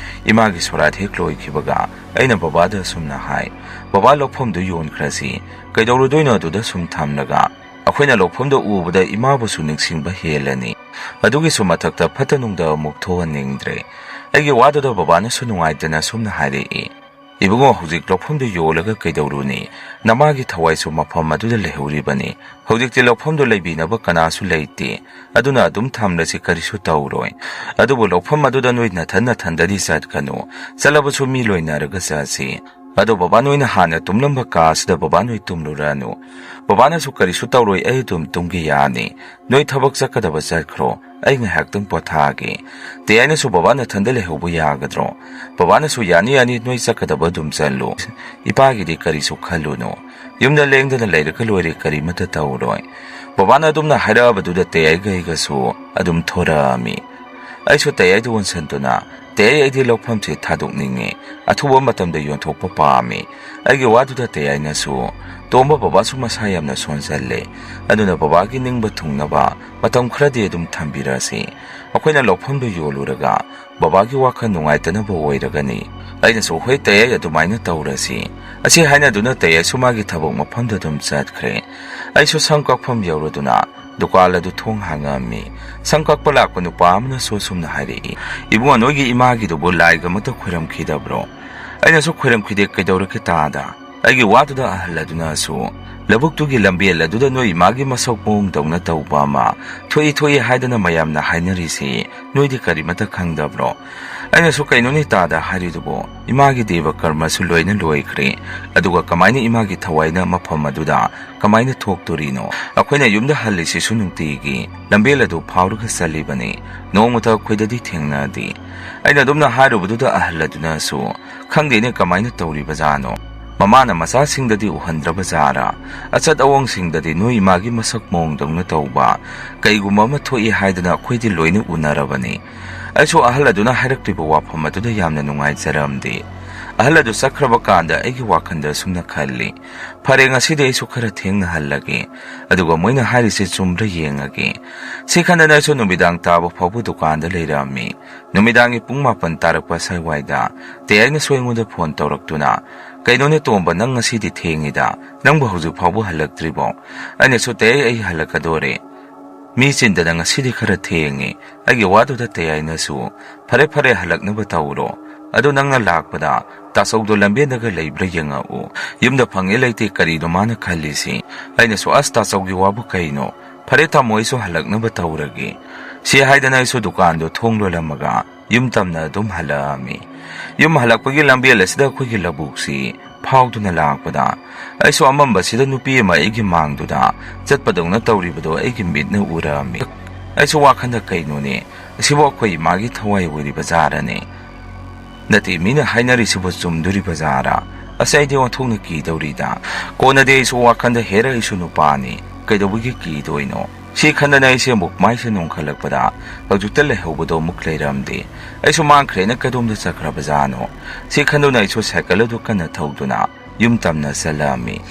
ꯏꯃꯥꯒꯤ ꯁꯣꯔꯥꯠ ꯍꯦꯛ ꯂꯣꯏꯈꯤꯕꯒ ꯑꯩꯅ ꯕꯕꯥꯗ ꯑꯁꯨꯝꯅ ꯍꯥꯏ, "ꯕꯕꯥ, ꯂꯧꯐꯝꯗꯨ ꯌꯣꯟꯈ꯭ꯔꯁꯤ꯫ ꯀꯩꯗꯧꯔꯨꯗꯣꯏꯅꯣ ꯑꯗꯨꯗ ꯁꯨꯝ ꯊꯝꯂꯒ? ꯑꯩꯈꯣꯏꯅ ꯂꯧꯐꯝꯗꯣ ꯎꯕꯗ ꯏꯃꯥꯕꯨꯁꯨ ꯅꯤꯡꯁꯤꯡꯕ ꯍꯦꯜꯂꯅꯤ꯫ ꯑꯗꯨꯒꯤꯁꯨ ꯃꯊꯛꯇ ꯐꯠꯇ ꯅꯨꯡꯗ ꯑꯃꯨꯛ ꯊꯣꯛꯍꯟꯅꯤꯡꯗ꯭ꯔꯦ"꯫ ꯑꯩꯒꯤ ꯋꯥꯗꯨꯗ ꯕꯕꯥꯅꯁꯨ ꯅꯨꯡꯉꯥꯏꯇꯅ ꯑꯁꯨꯝꯅ ꯍꯥꯏꯔꯛꯏ, "ꯏꯕꯨꯡꯉꯣ, ꯍꯧꯖꯤꯛ ꯂꯧꯐꯝꯗꯨ ꯌꯣꯜꯂꯒ ꯀꯩꯗꯧꯔꯨꯅꯤ? ꯅꯃꯥꯒꯤ ꯊꯋꯥꯏꯁꯨ ꯃꯐꯝ ꯑꯗꯨꯗ ꯂꯩꯍꯧꯔꯤꯕꯅꯤ꯫ ꯍꯧꯖꯤꯛꯇꯤ ꯂꯧꯐꯝꯗꯨ ꯂꯩꯕꯤꯅꯕ ꯀꯅꯥꯁꯨ ꯂꯩꯇꯦ꯫ ꯑꯗꯨꯅ ꯑꯗꯨꯝ ꯊꯝꯂꯁꯤ, ꯀꯔꯤꯁꯨ ꯇꯧꯔꯣꯏ꯫ ꯑꯗꯨꯕꯨ ꯂꯧꯐꯝ ꯑꯗꯨꯗ ꯅꯣꯏ ꯅꯊꯟ ꯅꯊꯟꯗꯗꯤ ꯆꯠꯀꯅꯨ꯫ ꯆꯠꯂꯕꯁꯨ ꯃꯤ ꯂꯣꯏꯅꯔꯒ ꯆꯠꯁꯤ꯫ ꯑꯗꯣ ꯕꯕꯥ ꯅꯣꯏꯅ ꯍꯥꯟꯅ ꯇꯨꯝꯂꯝꯕ ꯀꯥ ꯑꯁꯤꯗ ꯕꯕꯥ ꯅꯣꯏ ꯇꯨꯝꯂꯨꯔꯅꯨ꯫ ꯕꯕꯥꯅꯁꯨ ꯀꯔꯤꯁꯨ ꯇꯧꯔꯣꯏ, ꯑꯩ ꯑꯗꯨꯝ ꯇꯨꯝꯒꯦ ꯌꯥꯅꯤ꯫ ꯅꯣꯏ ꯊꯕꯛ ꯆꯠꯀꯗꯕ ꯆꯠꯈ꯭ꯔꯣ, ꯑꯩ ꯉꯥꯏꯍꯥꯛꯇꯪ ꯄꯣꯊꯥꯒꯦ"꯫ ꯇꯦꯌꯥꯏꯅꯁꯨ, "ꯕꯕꯥ ꯅꯊꯟꯗ ꯂꯩꯍꯧꯕ ꯌꯥꯒꯗ꯭ꯔꯣ?" ꯕꯕꯥꯅꯁꯨ, "ꯌꯥꯅꯤ, ꯌꯥꯅꯤ, ꯅꯣꯏ ꯆꯠꯀꯗꯕ ꯑꯗꯨꯝ ꯆꯠꯂꯨ꯫ ꯏꯄꯥꯒꯤꯗꯤ ꯀꯔꯤꯁꯨ ꯈꯜꯂꯨꯅꯨ꯫ ꯌꯨꯝꯗ ꯂꯦꯡꯗꯅ ꯂꯩꯔꯒ ꯂꯣꯏꯔꯦ, ꯀꯔꯤꯃꯠꯇ ꯇꯧꯔꯣꯏ"꯫ ꯕꯕꯥꯅ ꯑꯗꯨꯝꯅ ꯍꯥꯏꯔꯛꯑꯕꯗꯨꯗ ꯇꯦꯌꯥꯏꯒ ꯑꯩꯒꯁꯨ ꯑꯗꯨꯝ ꯊꯣꯔꯛꯑꯝꯃꯤ꯫ ꯑꯩꯁꯨ ꯇꯦꯌꯥꯏꯗ ꯑꯣꯟꯁꯟꯗꯨꯅ, "ꯇꯦꯌꯥꯏ, ꯑꯩꯗꯤ ꯂꯧꯐꯝꯁꯦ ꯊꯥꯗꯣꯛꯅꯤꯡꯉꯤ꯫ ꯑꯊꯨꯕ ꯃꯇꯝꯗ ꯌꯣꯟꯊꯣꯛꯄ ꯄꯥꯝꯃꯤ"꯫ ꯑꯩꯒꯤ ꯋꯥꯗꯨꯗ ꯇꯦꯌꯥꯏꯅꯁꯨ, "ꯇꯣꯝꯕ, ꯕꯕꯥꯁꯨ ꯃꯁꯥ ꯌꯥꯝꯅ ꯁꯣꯟꯖꯜꯂꯦ꯫ ꯑꯗꯨꯅ ꯕꯕꯥꯒꯤ ꯅꯤꯡꯕ ꯊꯨꯡꯅꯕ ꯃꯇꯝ ꯈꯔꯗꯤ ꯑꯗꯨꯝ ꯊꯝꯕꯤꯔꯁꯤ꯫ ꯑꯩꯈꯣꯏꯅ ꯂꯧꯐꯝꯗꯨ ꯌꯣꯜꯂꯨꯔꯒ ꯕꯕꯥꯒꯤ ꯋꯥꯈꯜ ꯅꯨꯡꯉꯥꯏꯇꯅꯕ ꯑꯣꯏꯔꯒꯅꯤ"꯫ ꯑꯩꯅꯁꯨ, "ꯍꯣꯏ ꯇꯦꯌꯥꯏ, ꯑꯗꯨꯃꯥꯏꯅ ꯇꯧꯔꯁꯤ"꯫ ꯑꯁꯤ ꯍꯥꯏꯅꯗꯨꯅ ꯇꯦꯌꯥꯏꯁꯨ ꯃꯥꯒꯤ ꯊꯕꯛ ꯃꯐꯝꯗ ꯑꯗꯨꯝ ꯆꯠꯈ꯭ꯔꯦ꯫ ꯑꯩꯁꯨ ꯁꯝ ꯀꯛꯐꯝ ꯌꯧꯔꯗꯨꯅ ꯗꯨꯀꯥꯟ ꯑꯗꯨ ꯊꯣꯡ ꯍꯥꯡꯉꯝꯃꯤ꯫ ꯁꯝ ꯀꯛꯄ ꯂꯥꯛꯄ ꯅꯨꯄꯥ ꯑꯃꯅꯁꯨ ꯑꯁꯨꯝꯅ ꯍꯥꯏꯔꯛꯏ, "ꯏꯕꯨꯡꯉꯣ, ꯅꯣꯏꯒꯤ ꯏꯃꯥꯒꯤꯗꯨꯕꯨ ꯂꯥꯏꯒ ꯑꯃꯠꯇ ꯈꯣꯏꯔꯝꯈꯤꯗꯕ꯭ꯔꯣ?" ꯑꯩꯅꯁꯨ, "ꯈꯣꯏꯔꯝꯈꯤꯗꯦ, ꯀꯩꯗꯧꯔꯒꯦ ꯇꯥꯗ?" ꯑꯩꯒꯤ ꯋꯥꯗꯨꯗ ꯑꯍꯜ ꯑꯗꯨꯅꯁꯨ, "ꯂꯧꯕꯨꯛꯇꯨꯒꯤ ꯂꯝꯕꯦꯜ ꯑꯗꯨꯗ ꯅꯣꯏ ꯏꯃꯥꯒꯤ ꯃꯁꯛ ꯃꯑꯣꯡꯗꯧꯅ ꯇꯧꯕ ꯑꯃ ꯊꯣꯛꯏ ꯊꯣꯛꯏ ꯍꯥꯏꯗꯅ ꯃꯌꯥꯝꯅ ꯍꯥꯏꯅꯔꯤꯁꯤ ꯅꯣꯏꯗꯤ ꯀꯔꯤꯃꯠꯇ ꯈꯪꯗꯕ꯭ꯔꯣ?" ꯑꯩꯅꯁꯨ, "ꯀꯩꯅꯣꯅꯦ ꯇꯥꯗ ꯍꯥꯏꯔꯤꯗꯨꯕꯣ? ꯏꯃꯥꯒꯤ ꯗꯦꯕ ꯀꯔꯃꯁꯨ ꯂꯣꯏꯅ ꯂꯣꯏꯈ꯭ꯔꯦ꯫ ꯑꯗꯨꯒ ꯀꯃꯥꯏꯅ ꯏꯃꯥꯒꯤ ꯊꯋꯥꯏꯅ ꯃꯐꯝ ꯑꯗꯨꯗ ꯀꯃꯥꯏꯅ ꯊꯣꯛꯇꯣꯔꯤꯅꯣ? ꯑꯩꯈꯣꯏꯅ ꯌꯨꯝꯗ ꯍꯜꯂꯤꯁꯤꯁꯨ ꯅꯨꯡꯇꯤꯒꯤ ꯂꯝꯕꯦꯜ ꯑꯗꯨ ꯐꯥꯎꯔꯒ ꯆꯠꯂꯤꯕꯅꯤ꯫ ꯅꯣꯡꯃꯇ ꯑꯩꯈꯣꯏꯗꯗꯤ ꯊꯦꯡꯅꯗꯦ"꯫ ꯑꯩꯅ ꯑꯗꯨꯝꯅ ꯍꯥꯏꯔꯨꯕꯗꯨꯗ ꯑꯍꯜ ꯑꯗꯨꯅꯁꯨ, "ꯈꯪꯗꯦꯅꯦ, ꯀꯃꯥꯏꯅ ꯇꯧꯔꯤꯕꯖꯥꯠꯅꯣ? ꯃꯃꯥꯅ ꯃꯆꯥꯁꯤꯡꯗꯗꯤ ꯎꯍꯟꯗ꯭ꯔꯕ ꯖꯥꯔꯥ? ꯑꯆꯠ ꯑꯋꯣꯡꯁꯤꯡꯗꯗꯤ ꯅꯣꯏ ꯏꯃꯥꯒꯤ ꯃꯁꯛ ꯃꯑꯣꯡꯗꯧꯅ ꯇꯧꯕ ꯀꯩꯒꯨꯝꯕ ꯑꯃ ꯊꯣꯛꯏ ꯍꯥꯏꯗꯅ ꯑꯩꯈꯣꯏꯗꯤ ꯂꯣꯏꯅ ꯎꯅꯔꯕꯅꯤ"꯫ ꯑꯩꯁꯨ ꯑꯍꯜ ꯑꯗꯨꯅ ꯍꯥꯏꯔꯛꯂꯤꯕ ꯋꯥꯐꯝ ꯑꯗꯨꯗ ꯌꯥꯝꯅ ꯅꯨꯡꯉꯥꯏꯖꯔꯝꯗꯦ꯫ ꯑꯍꯜ ꯑꯗꯨ ꯆꯠꯈ꯭ꯔꯕ ꯀꯥꯟꯗ ꯑꯩꯒꯤ ꯋꯥꯈꯜꯗ ꯑꯁꯨꯝꯅ ꯈꯜꯂꯤ, "ꯐꯔꯦ, ꯉꯁꯤꯗꯤ ꯑꯩꯁꯨ ꯈꯔ ꯊꯦꯡꯅ ꯍꯜꯂꯒꯦ, ꯑꯗꯨꯒ ꯃꯣꯏꯅ ꯍꯥꯏꯔꯤꯁꯦ ꯆꯨꯝꯕ꯭ꯔꯥ ꯌꯦꯡꯉꯒꯦ"꯫ ꯁꯤ ꯈꯟꯗꯅ ꯑꯩꯁꯨ ꯅꯨꯃꯤꯗꯥꯡ ꯇꯥꯕ ꯐꯥꯎꯕ ꯗꯨꯀꯥꯟꯗ ꯂꯩꯔꯝꯃꯤ꯫ ꯅꯨꯃꯤꯗꯥꯡꯒꯤ ꯄꯨꯡ ꯃꯥꯄꯟ ꯇꯥꯔꯛꯄ ꯁ꯭ꯋꯥꯏꯗ ꯇꯦꯌꯥꯏꯅꯁꯨ ꯑꯩꯉꯣꯟꯗ ꯐꯣꯟ ꯇꯧꯔꯛꯇꯨꯅ, "ꯀꯩꯅꯣꯅꯦ ꯇꯣꯝꯕ, ꯅꯪ ꯉꯁꯤꯗꯤ ꯊꯦꯡꯉꯤꯗ, ꯅꯪꯕꯨ ꯍꯧꯖꯤꯛ ꯐꯥꯎꯕ ꯍꯜꯂꯛꯇ꯭ꯔꯤꯕꯣ?" ꯑꯩꯅꯁꯨ, "ꯇꯦꯌꯥꯏ, ꯑꯩ ꯍꯜꯂꯛꯀꯗꯣꯔꯦ꯫ ꯃꯤ ꯆꯤꯟꯗꯅ ꯉꯁꯤꯗꯤ ꯈꯔ ꯊꯦꯡꯉꯤ"꯫ ꯑꯩꯒꯤ ꯋꯥꯗꯨꯗ ꯇꯦꯌꯥꯏꯅꯁꯨ, "ꯐꯔꯦ ꯐꯔꯦ, ꯍꯜꯂꯛꯅꯕ ꯇꯧꯔꯣ꯫ ꯑꯗꯨ ꯅꯪꯅ ꯂꯥꯛꯄꯗ ꯇꯥꯆꯧꯗꯣ ꯂꯝꯕꯦꯟꯗꯒ ꯂꯩꯕ꯭ꯔꯥ ꯌꯦꯡꯉꯛꯎ꯫ ꯌꯨꯝꯗ ꯐꯪꯉꯦ ꯂꯩꯇꯦ ꯀꯔꯤꯅꯣ ꯃꯥꯅ ꯈꯜꯂꯤꯁꯤ?" ꯑꯩꯅꯁꯨ, "ꯑꯁ, ꯇꯥꯆꯧꯒꯤ ꯋꯥꯕꯨ ꯀꯩꯅꯣ? ꯐꯔꯦ ꯇꯥꯃꯣ, ꯑꯩꯁꯨ ꯍꯜꯂꯛꯅꯕ ꯇꯧꯔꯒꯦ"꯫ ꯁꯤ ꯍꯥꯏꯗꯅ ꯑꯩꯁꯨ ꯗꯨꯀꯥꯟꯗꯣ ꯊꯣꯡ ꯂꯣꯜꯂꯝꯃꯒ ꯌꯨꯝ ꯇꯝꯅ ꯑꯗꯨꯝ ꯍꯜꯂꯛꯑꯝꯃꯤ꯫ ꯌꯨꯝ ꯍꯜꯂꯛꯄꯒꯤ ꯂꯝꯕꯦꯜ ꯑꯁꯤꯗ ꯑꯩꯈꯣꯏꯒꯤ ꯂꯧꯕꯨꯛꯁꯤ ꯐꯥꯎꯗꯨꯅ ꯂꯥꯛꯄꯗ, ꯑꯩꯁꯨ ꯑꯃꯝꯕꯁꯤꯗ ꯅꯨꯄꯤ ꯑꯃ ꯑꯩꯒꯤ ꯃꯥꯡꯗꯨꯗ ꯆꯠꯄꯗꯧꯅ ꯇꯧꯔꯤꯕꯗꯣ ꯑꯩꯒꯤ ꯃꯤꯠꯅ ꯎꯔꯛꯑꯝꯃꯤ꯫ ꯑꯩꯁꯨ ꯋꯥꯈꯟꯗ, "ꯀꯩꯅꯣꯅꯦ, ꯑꯁꯤꯕꯨ ꯑꯩꯈꯣꯏ ꯏꯃꯥꯒꯤ ꯊꯋꯥꯏ ꯑꯣꯏꯔꯤꯕ ꯖꯥꯔꯅꯦ? ꯅꯠꯇꯦ, ꯃꯤꯅ ꯍꯥꯏꯅꯔꯤꯁꯤꯕꯨ ꯆꯨꯝꯗꯣꯔꯤꯕ ꯖꯥꯔ? ꯑꯁ, ꯑꯩꯗꯤ ꯑꯣꯟꯊꯣꯛꯅ ꯀꯤꯗꯧꯔꯤꯗ"꯫ ꯀꯣꯟꯅꯗꯤ ꯑꯩꯁꯨ ꯋꯥꯈꯟꯗ, "ꯍꯦꯔꯥ, ꯑꯩꯁꯨ ꯅꯨꯄꯥꯅꯤ, ꯀꯩꯗꯧꯕꯒꯤ ꯀꯤꯗꯣꯏꯅꯣ?" ꯁꯤ ꯈꯟꯗꯅ ꯑꯩꯁꯦ ꯑꯃꯨꯛ ꯃꯥꯏꯁꯦ ꯅꯣꯡꯈꯠꯂꯛꯄꯗ ꯍꯧꯖꯤꯛꯇ ꯂꯩꯍꯧꯕꯗꯣ ꯑꯃꯨꯛ ꯂꯩꯔꯝꯗꯦ꯫ ꯑꯩꯁꯨ ꯃꯥꯡꯈ꯭ꯔꯦꯅ ꯀꯗꯣꯝꯗ ꯆꯠꯈ꯭ꯔꯕꯖꯥꯠꯅꯣ? ꯁꯤ ꯈꯟꯗꯨꯅ ꯑꯩꯁꯨ ꯁꯥꯏꯀꯜ ꯑꯗꯨ ꯀꯟꯅ ꯊꯧꯗꯨꯅ ꯌꯨꯝ ꯇꯝꯅ ꯆꯠꯂꯛꯑꯝꯃꯤ꯫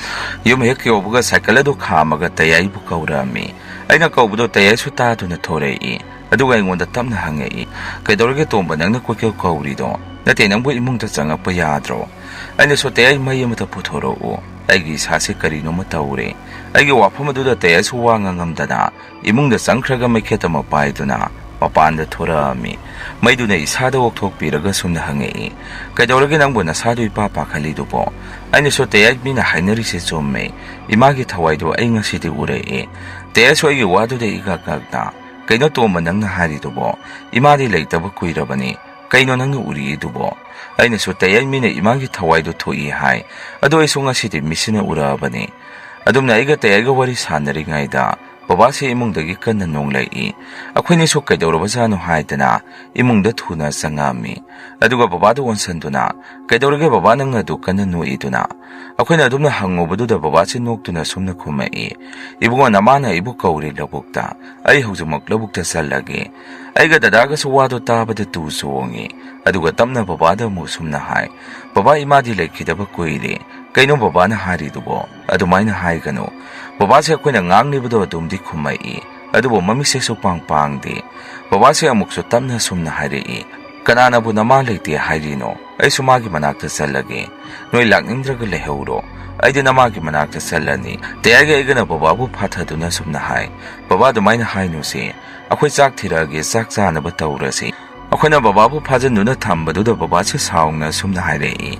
ꯌꯨꯝ ꯍꯦꯛ ꯌꯧꯕꯒ ꯁꯥꯏꯀꯜ ꯑꯗꯨ ꯈꯥꯝꯃꯒ ꯇꯌꯥꯏꯕꯨ ꯀꯧꯔꯛꯑꯝꯃꯤ꯫ ꯑꯩꯅ ꯀꯧꯕꯗꯣ ꯇꯌꯥꯏꯁꯨ ꯇꯥꯗꯨꯅ ꯊꯣꯔꯛꯏ꯫ ꯑꯗꯨꯒ ꯑꯩꯉꯣꯟꯗ ꯇꯞꯅ ꯍꯪꯉꯛꯏ, "ꯀꯩꯗꯧꯔꯒꯦ ꯇꯣꯝꯕ, ꯅꯪꯅ ꯀꯣꯏꯀꯧ ꯀꯧꯔꯤꯗꯣ? ꯅꯠꯇꯦ, ꯅꯪꯕꯨ ꯏꯃꯨꯡꯗ ꯆꯪꯉꯛꯄ ꯌꯥꯗ꯭ꯔꯣ?" ꯑꯩꯅꯁꯨ, "ꯇꯌꯥꯏ, ꯃꯩ ꯑꯃꯇ ꯄꯨꯊꯣꯔꯛꯎ꯫ ꯑꯩꯒꯤ ꯏꯁꯥꯁꯦ ꯀꯔꯤꯅꯣꯃ ꯇꯧꯔꯦ"꯫ ꯑꯩꯒꯤ ꯋꯥꯐꯝ ꯑꯗꯨꯗ ꯇꯌꯥꯏꯁꯨ ꯋꯥ ꯉꯥꯡꯉꯝꯗꯅ ꯏꯃꯨꯡꯗ ꯆꯪꯈ꯭ꯔꯒ ꯃꯩꯈꯦꯠ ꯑꯃ ꯄꯥꯏꯗꯨꯅ ꯃꯄꯥꯟꯗ ꯊꯣꯔꯛꯑꯝꯃꯤ꯫ ꯃꯩꯗꯨꯅ ꯏꯁꯥꯗ ꯑꯣꯛꯊꯣꯛꯄꯤꯔꯒ ꯁꯨꯝꯅ ꯍꯪꯉꯛꯏ, "ꯀꯩꯗꯧꯔꯒꯦ ꯅꯪꯕꯨ ꯅꯁꯥꯗꯨ ꯏꯄꯥ ꯄꯥꯈꯠꯂꯤꯗꯨꯕꯣ?" ꯑꯩꯅꯁꯨ, "ꯇꯌꯥꯏ, ꯃꯤꯅ ꯍꯥꯏꯅꯔꯤꯁꯦ ꯆꯨꯝꯃꯦ꯫ ꯏꯃꯥꯒꯤ ꯊꯋꯥꯏꯗꯨ ꯑꯩ ꯉꯁꯤꯗꯤ ꯎꯔꯛꯑꯦ"꯫ ꯇꯌꯥꯏꯁꯨ ꯑꯩꯒꯤ ꯋꯥꯗꯨꯗ ꯏꯀꯛ ꯀꯛꯅ, "ꯀꯩꯅꯣ ꯇꯣꯝꯕ ꯅꯪꯅ ꯍꯥꯏꯔꯤꯗꯨꯕꯣ? ꯏꯃꯥꯗꯤ ꯂꯩꯇꯕ ꯀꯨꯏꯔꯕꯅꯤ꯫ ꯀꯩꯅꯣ ꯅꯪꯅ ꯎꯔꯤꯗꯨꯕꯣ?" ꯑꯩꯅꯁꯨ, "ꯇꯌꯥꯏ, ꯃꯤꯅ ꯏꯃꯥꯒꯤ ꯊꯋꯥꯏꯗꯨ ꯊꯣꯛꯏ ꯍꯥꯏ꯫ ꯑꯗꯣ ꯑꯩꯁꯨ ꯉꯁꯤꯗꯤ ꯃꯤꯠꯁꯤꯅ ꯎꯔꯛꯑꯕꯅꯤ"꯫ ꯑꯗꯨꯝꯅ ꯑꯩꯒ ꯇꯌꯥꯏꯒ ꯋꯥꯔꯤ ꯁꯥꯟꯅꯔꯤꯉꯩꯗ ꯕꯕꯥꯁꯦ ꯏꯃꯨꯡꯗꯒꯤ ꯀꯟꯅ ꯅꯣꯡꯂꯛꯏ꯫ ꯑꯩꯈꯣꯏꯅꯤꯁꯨ ꯀꯩꯗꯧꯔꯕꯖꯥꯠꯅꯣ ꯍꯥꯏꯗꯅ ꯏꯃꯨꯡꯗ ꯊꯨꯅ ꯆꯪꯉꯛꯑꯝꯃꯤ꯫ ꯑꯗꯨꯒ ꯕꯕꯥꯗ ꯑꯣꯟꯁꯟꯗꯨꯅ, "ꯀꯩꯗꯧꯔꯒꯦ ꯕꯕꯥ, ꯅꯪꯅ ꯑꯗꯨ ꯀꯟꯅ ꯅꯣꯛꯏꯗꯨꯅ?" ꯑꯩꯈꯣꯏꯅ ꯑꯗꯨꯝꯅ ꯍꯪꯉꯨꯕꯗꯨꯗ ꯕꯕꯥꯁꯤ ꯅꯣꯛꯇꯨꯅ ꯁꯨꯝꯅ ꯈꯨꯝꯃꯛꯏ, "ꯏꯕꯨꯡꯉꯣ, ꯅꯃꯥꯅ ꯑꯩꯕꯨ ꯀꯧꯔꯦ ꯂꯧꯕꯨꯛꯇ꯫ ꯑꯩ ꯍꯧꯖꯤꯛꯃꯛ ꯂꯧꯕꯨꯛꯇ ꯆꯠꯂꯒꯦ"꯫ ꯑꯩꯒ ꯗꯗꯥꯒꯁꯨ ꯋꯥꯗꯣ ꯇꯥꯕꯗ ꯇꯨ ꯆꯣꯡꯉꯤ꯫ ꯑꯗꯨꯒ ꯇꯞꯅ ꯕꯕꯥꯗ ꯑꯃꯨꯛ ꯁꯨꯝꯅ ꯍꯥꯏ, "ꯕꯕꯥ, ꯏꯃꯥꯗꯤ ꯂꯩꯈꯤꯗꯕ ꯀꯨꯏꯔꯦ꯫ ꯀꯩꯅꯣ ꯕꯕꯥꯅ ꯍꯥꯏꯔꯤꯗꯨꯕꯣ? ꯑꯗꯨꯃꯥꯏꯅ ꯍꯥꯏꯒꯅꯨ꯫ ꯕꯕꯥꯁꯦ ꯑꯩꯈꯣꯏꯅ ꯉꯥꯡꯂꯤꯕꯗꯣ ꯑꯗꯨꯝꯗꯤ ꯈꯨꯝꯃꯛꯏ, ꯑꯗꯨꯕꯨ ꯃꯃꯤꯠꯁꯦ ꯁꯨꯛꯄꯥꯡ ꯄꯥꯡꯗꯦ꯫ ꯕꯕꯥꯁꯦ ꯑꯃꯨꯛꯁꯨ ꯇꯞꯅ ꯁꯨꯝꯅ ꯍꯥꯏꯔꯛꯏ, 'ꯀꯅꯥꯅꯕꯨ ꯅꯃꯥ ꯂꯩꯇꯦ ꯍꯥꯏꯔꯤꯅꯣ? ꯑꯩꯁꯨ ꯃꯥꯒꯤ ꯃꯅꯥꯛꯇ ꯆꯠꯂꯒꯦ꯫ ꯅꯣꯏ ꯂꯥꯛꯅꯤꯡꯗ꯭ꯔꯒ ꯂꯩꯍꯧꯔꯣ꯫ ꯑꯩꯗꯤ ꯅꯃꯥꯒꯤ ꯃꯅꯥꯛꯇ ꯆꯠꯂꯅꯤ.' ꯇꯌꯥꯏꯒ ꯑꯩꯒꯅ ꯕꯕꯥꯕꯨ ꯐꯥꯊꯗꯨꯅ ꯁꯨꯝꯅ ꯍꯥꯏ, "ꯕꯕꯥ, ꯑꯗꯨꯃꯥꯏꯅ ꯍꯥꯏꯅꯨꯁꯦ꯫ ꯑꯩꯈꯣꯏ ꯆꯥꯛ ꯊꯤꯔꯛꯑꯒꯦ, ꯆꯥꯛ ꯆꯥꯅꯕ ꯇꯧꯔꯁꯤ꯫" ꯑꯩꯈꯣꯏꯅ ꯕꯕꯥꯕꯨ ꯐꯥꯖꯤꯟꯗꯨꯅ ꯊꯝꯕꯗꯨꯗ ꯕꯕꯥꯁꯦ ꯁꯥꯎꯅ ꯁꯨꯝꯅ ꯍꯥꯏꯔꯛꯏ,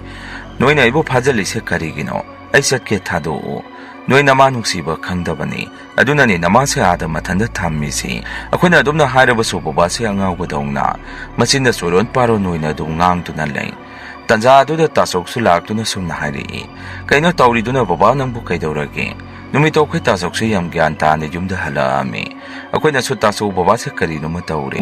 "ꯅꯣꯏꯅ ꯑꯩꯕꯨ ꯐꯥꯖꯤꯜꯂꯤꯁꯦ ꯀꯔꯤꯒꯤꯅꯣ? ꯑꯩ ꯆꯠꯀꯦ, ꯊꯥꯗꯣꯛꯎ꯫ ꯅꯣꯏ ꯅꯃꯥ ꯅꯨꯡꯁꯤꯕ ꯈꯪꯗꯕꯅꯤ꯫ ꯑꯗꯨꯅꯅꯤ ꯅꯃꯥꯁꯦ ꯑꯥꯗ ꯃꯊꯟꯇ ꯊꯝꯃꯤꯁꯤ꯫" ꯑꯩꯈꯣꯏꯅ ꯑꯗꯨꯝꯅ ꯍꯥꯏꯔꯕꯁꯨ ꯕꯕꯥꯁꯦ ꯑꯉꯥꯎꯕꯗꯧꯅ ꯃꯆꯤꯟꯗ ꯆꯣꯏꯔꯣꯟ ꯄꯥꯔꯣꯟ ꯑꯣꯏꯅ ꯑꯗꯨꯝ ꯉꯥꯡꯗꯨꯅ ꯂꯩ꯫ ꯇꯟꯖꯥ ꯑꯗꯨꯗ ꯇꯥꯆꯧꯁꯨ ꯂꯥꯛꯇꯨꯅ ꯁꯨꯝꯅ ꯍꯥꯏꯔꯛꯏ, "ꯀꯩꯅꯣ ꯇꯧꯔꯤꯗꯨꯅ ꯕꯕꯥ, ꯅꯪꯕꯨ ꯀꯩꯗꯧꯔꯒꯦ?" ꯅꯨꯃꯤꯠꯇꯣ ꯑꯩꯈꯣꯏ ꯇꯥꯆꯧꯁꯦ ꯌꯥꯝ ꯒ꯭ꯌꯥꯟ ꯇꯥꯅ ꯌꯨꯝꯗ ꯍꯜꯂꯛꯑꯝꯃꯤ꯫ ꯑꯩꯈꯣꯏꯅꯁꯨ, "ꯇꯥꯆꯧ, ꯕꯕꯥꯁꯦ ꯀꯔꯤꯅꯣꯃ ꯇꯧꯔꯦ꯫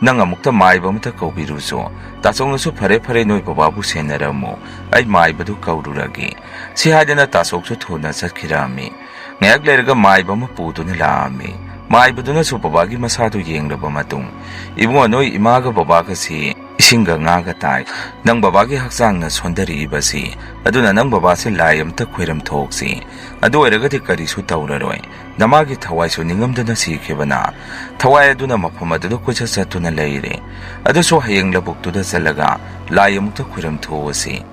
ꯅꯪ ꯑꯃꯨꯛꯇ ꯃꯥꯏꯕ ꯑꯃꯇ ꯀꯧꯕꯤꯔꯨꯆꯣ꯫" ꯇꯥꯆꯧꯅꯁꯨ, "ꯐꯔꯦ, ꯐꯔꯦ, ꯅꯣꯏ ꯕꯕꯥꯕꯨ ꯁꯦꯟꯅꯔꯝꯃꯨ꯫ ꯑꯩ ꯃꯥꯏꯕꯗꯨ ꯀꯧꯔꯨꯔꯒꯦ꯫" ꯁꯤ ꯍꯥꯏꯗꯅ ꯇꯥꯆꯧꯁꯨ ꯊꯨꯅ ꯆꯠꯈꯤꯔꯝꯃꯤ꯫ ꯉꯥꯏꯍꯥꯛ ꯂꯩꯔꯒ ꯃꯥꯏꯕ ꯑꯃ ꯄꯨꯗꯨꯅ ꯂꯥꯛꯑꯝꯃꯤ꯫ ꯃꯥꯏꯕꯗꯨꯅꯁꯨ ꯕꯕꯥꯒꯤ ꯃꯁꯥꯗꯨ ꯌꯦꯡꯂꯕ ꯃꯇꯨꯡ, "ꯏꯕꯨꯡꯉꯣ, ꯅꯣꯏ ꯏꯃꯥꯒ ꯕꯕꯥꯒꯁꯤ ꯏꯁꯤꯡꯒ ꯉꯥꯒ ꯇꯥꯏ꯫ ꯅꯪ ꯕꯕꯥꯒꯤ ꯍꯛꯆꯥꯡꯅ ꯁꯣꯟꯊꯔꯛꯏꯕꯁꯤ, ꯑꯗꯨꯅ ꯅꯪ ꯕꯕꯥꯁꯦ ꯂꯥꯏ ꯑꯃꯇ ꯈꯣꯏꯔꯝ ꯊꯣꯛꯁꯤ꯫ ꯑꯗꯨ ꯑꯣꯏꯔꯒꯗꯤ ꯀꯔꯤꯁꯨ ꯇꯧꯔꯔꯣꯏ꯫ ꯅꯃꯥꯒꯤ ꯊꯋꯥꯏꯁꯨ ꯅꯤꯡꯉꯝꯗꯅ ꯁꯤꯈꯤꯕꯅ, ꯊꯋꯥꯏ ꯑꯗꯨꯅ ꯃꯐꯝ ꯑꯗꯨꯗ ꯀꯣꯏꯆꯠ ꯆꯠꯇꯨꯅ ꯂꯩꯔꯦ꯫ ꯑꯗꯨꯁꯨ ꯍꯌꯦꯡ ꯂꯧꯕꯨꯛꯇꯨꯗ ꯆꯠꯂꯒ ꯂꯥꯏ ꯑꯃꯨꯛꯇ ꯈꯣꯏꯔꯝ ꯊꯣꯛꯑꯁꯤ꯫"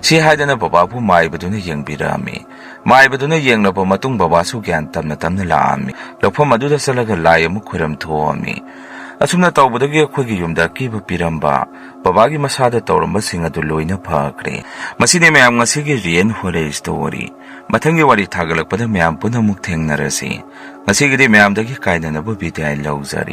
ꯁꯤ ꯍꯥꯏꯗꯅ ꯕꯕꯥꯕꯨ ꯃꯥꯏꯕꯗꯨꯅ ꯌꯦꯡꯕꯤꯔꯛꯑꯝꯃꯤ꯫ ꯃꯥꯏꯕꯗꯨꯅ ꯌꯦꯡꯂꯕ ꯃꯇꯨꯡ ꯕꯕꯥꯁꯨ ꯒ꯭ꯌꯥꯟ ꯇꯞꯅ ꯇꯞꯅ ꯂꯥꯛꯑꯝꯃꯤ꯫ ꯂꯧꯐꯝ ꯑꯗꯨꯗ ꯆꯠꯂꯒ ꯂꯥꯏ ꯑꯃꯨꯛ ꯈꯣꯏꯔꯝ ꯊꯣꯛꯑꯝꯃꯤ꯫ ꯑꯁꯨꯝꯅ ꯇꯧꯕꯗꯒꯤ ꯑꯩꯈꯣꯏꯒꯤ ꯌꯨꯝꯗ ꯑꯀꯤꯕ ꯄꯤꯔꯝꯕ ꯕꯕꯥꯒꯤ ꯃꯁꯥꯗ ꯇꯧꯔꯝꯕꯁꯤꯡ ꯑꯗꯨ ꯂꯣꯏꯅ ꯐꯈ꯭ꯔꯦ꯫ ꯃꯁꯤꯅꯤ ꯃꯌꯥꯝ ꯉꯁꯤꯒꯤ Real Horror Story꯫ ꯃꯊꯪꯒꯤ ꯋꯥꯔꯤ ꯊꯥꯒꯠꯂꯛꯄꯗ ꯃꯌꯥꯝ ꯄꯨꯟꯅ ꯑꯃꯨꯛ ꯊꯦꯡꯅꯔꯁꯤ꯫ ꯉꯁꯤꯒꯤꯗꯤ ꯃꯌꯥꯝꯗꯒꯤ ꯀꯥꯏꯅꯅꯕ ꯕꯤꯗꯥꯏ ꯂꯧꯖꯔꯤ꯫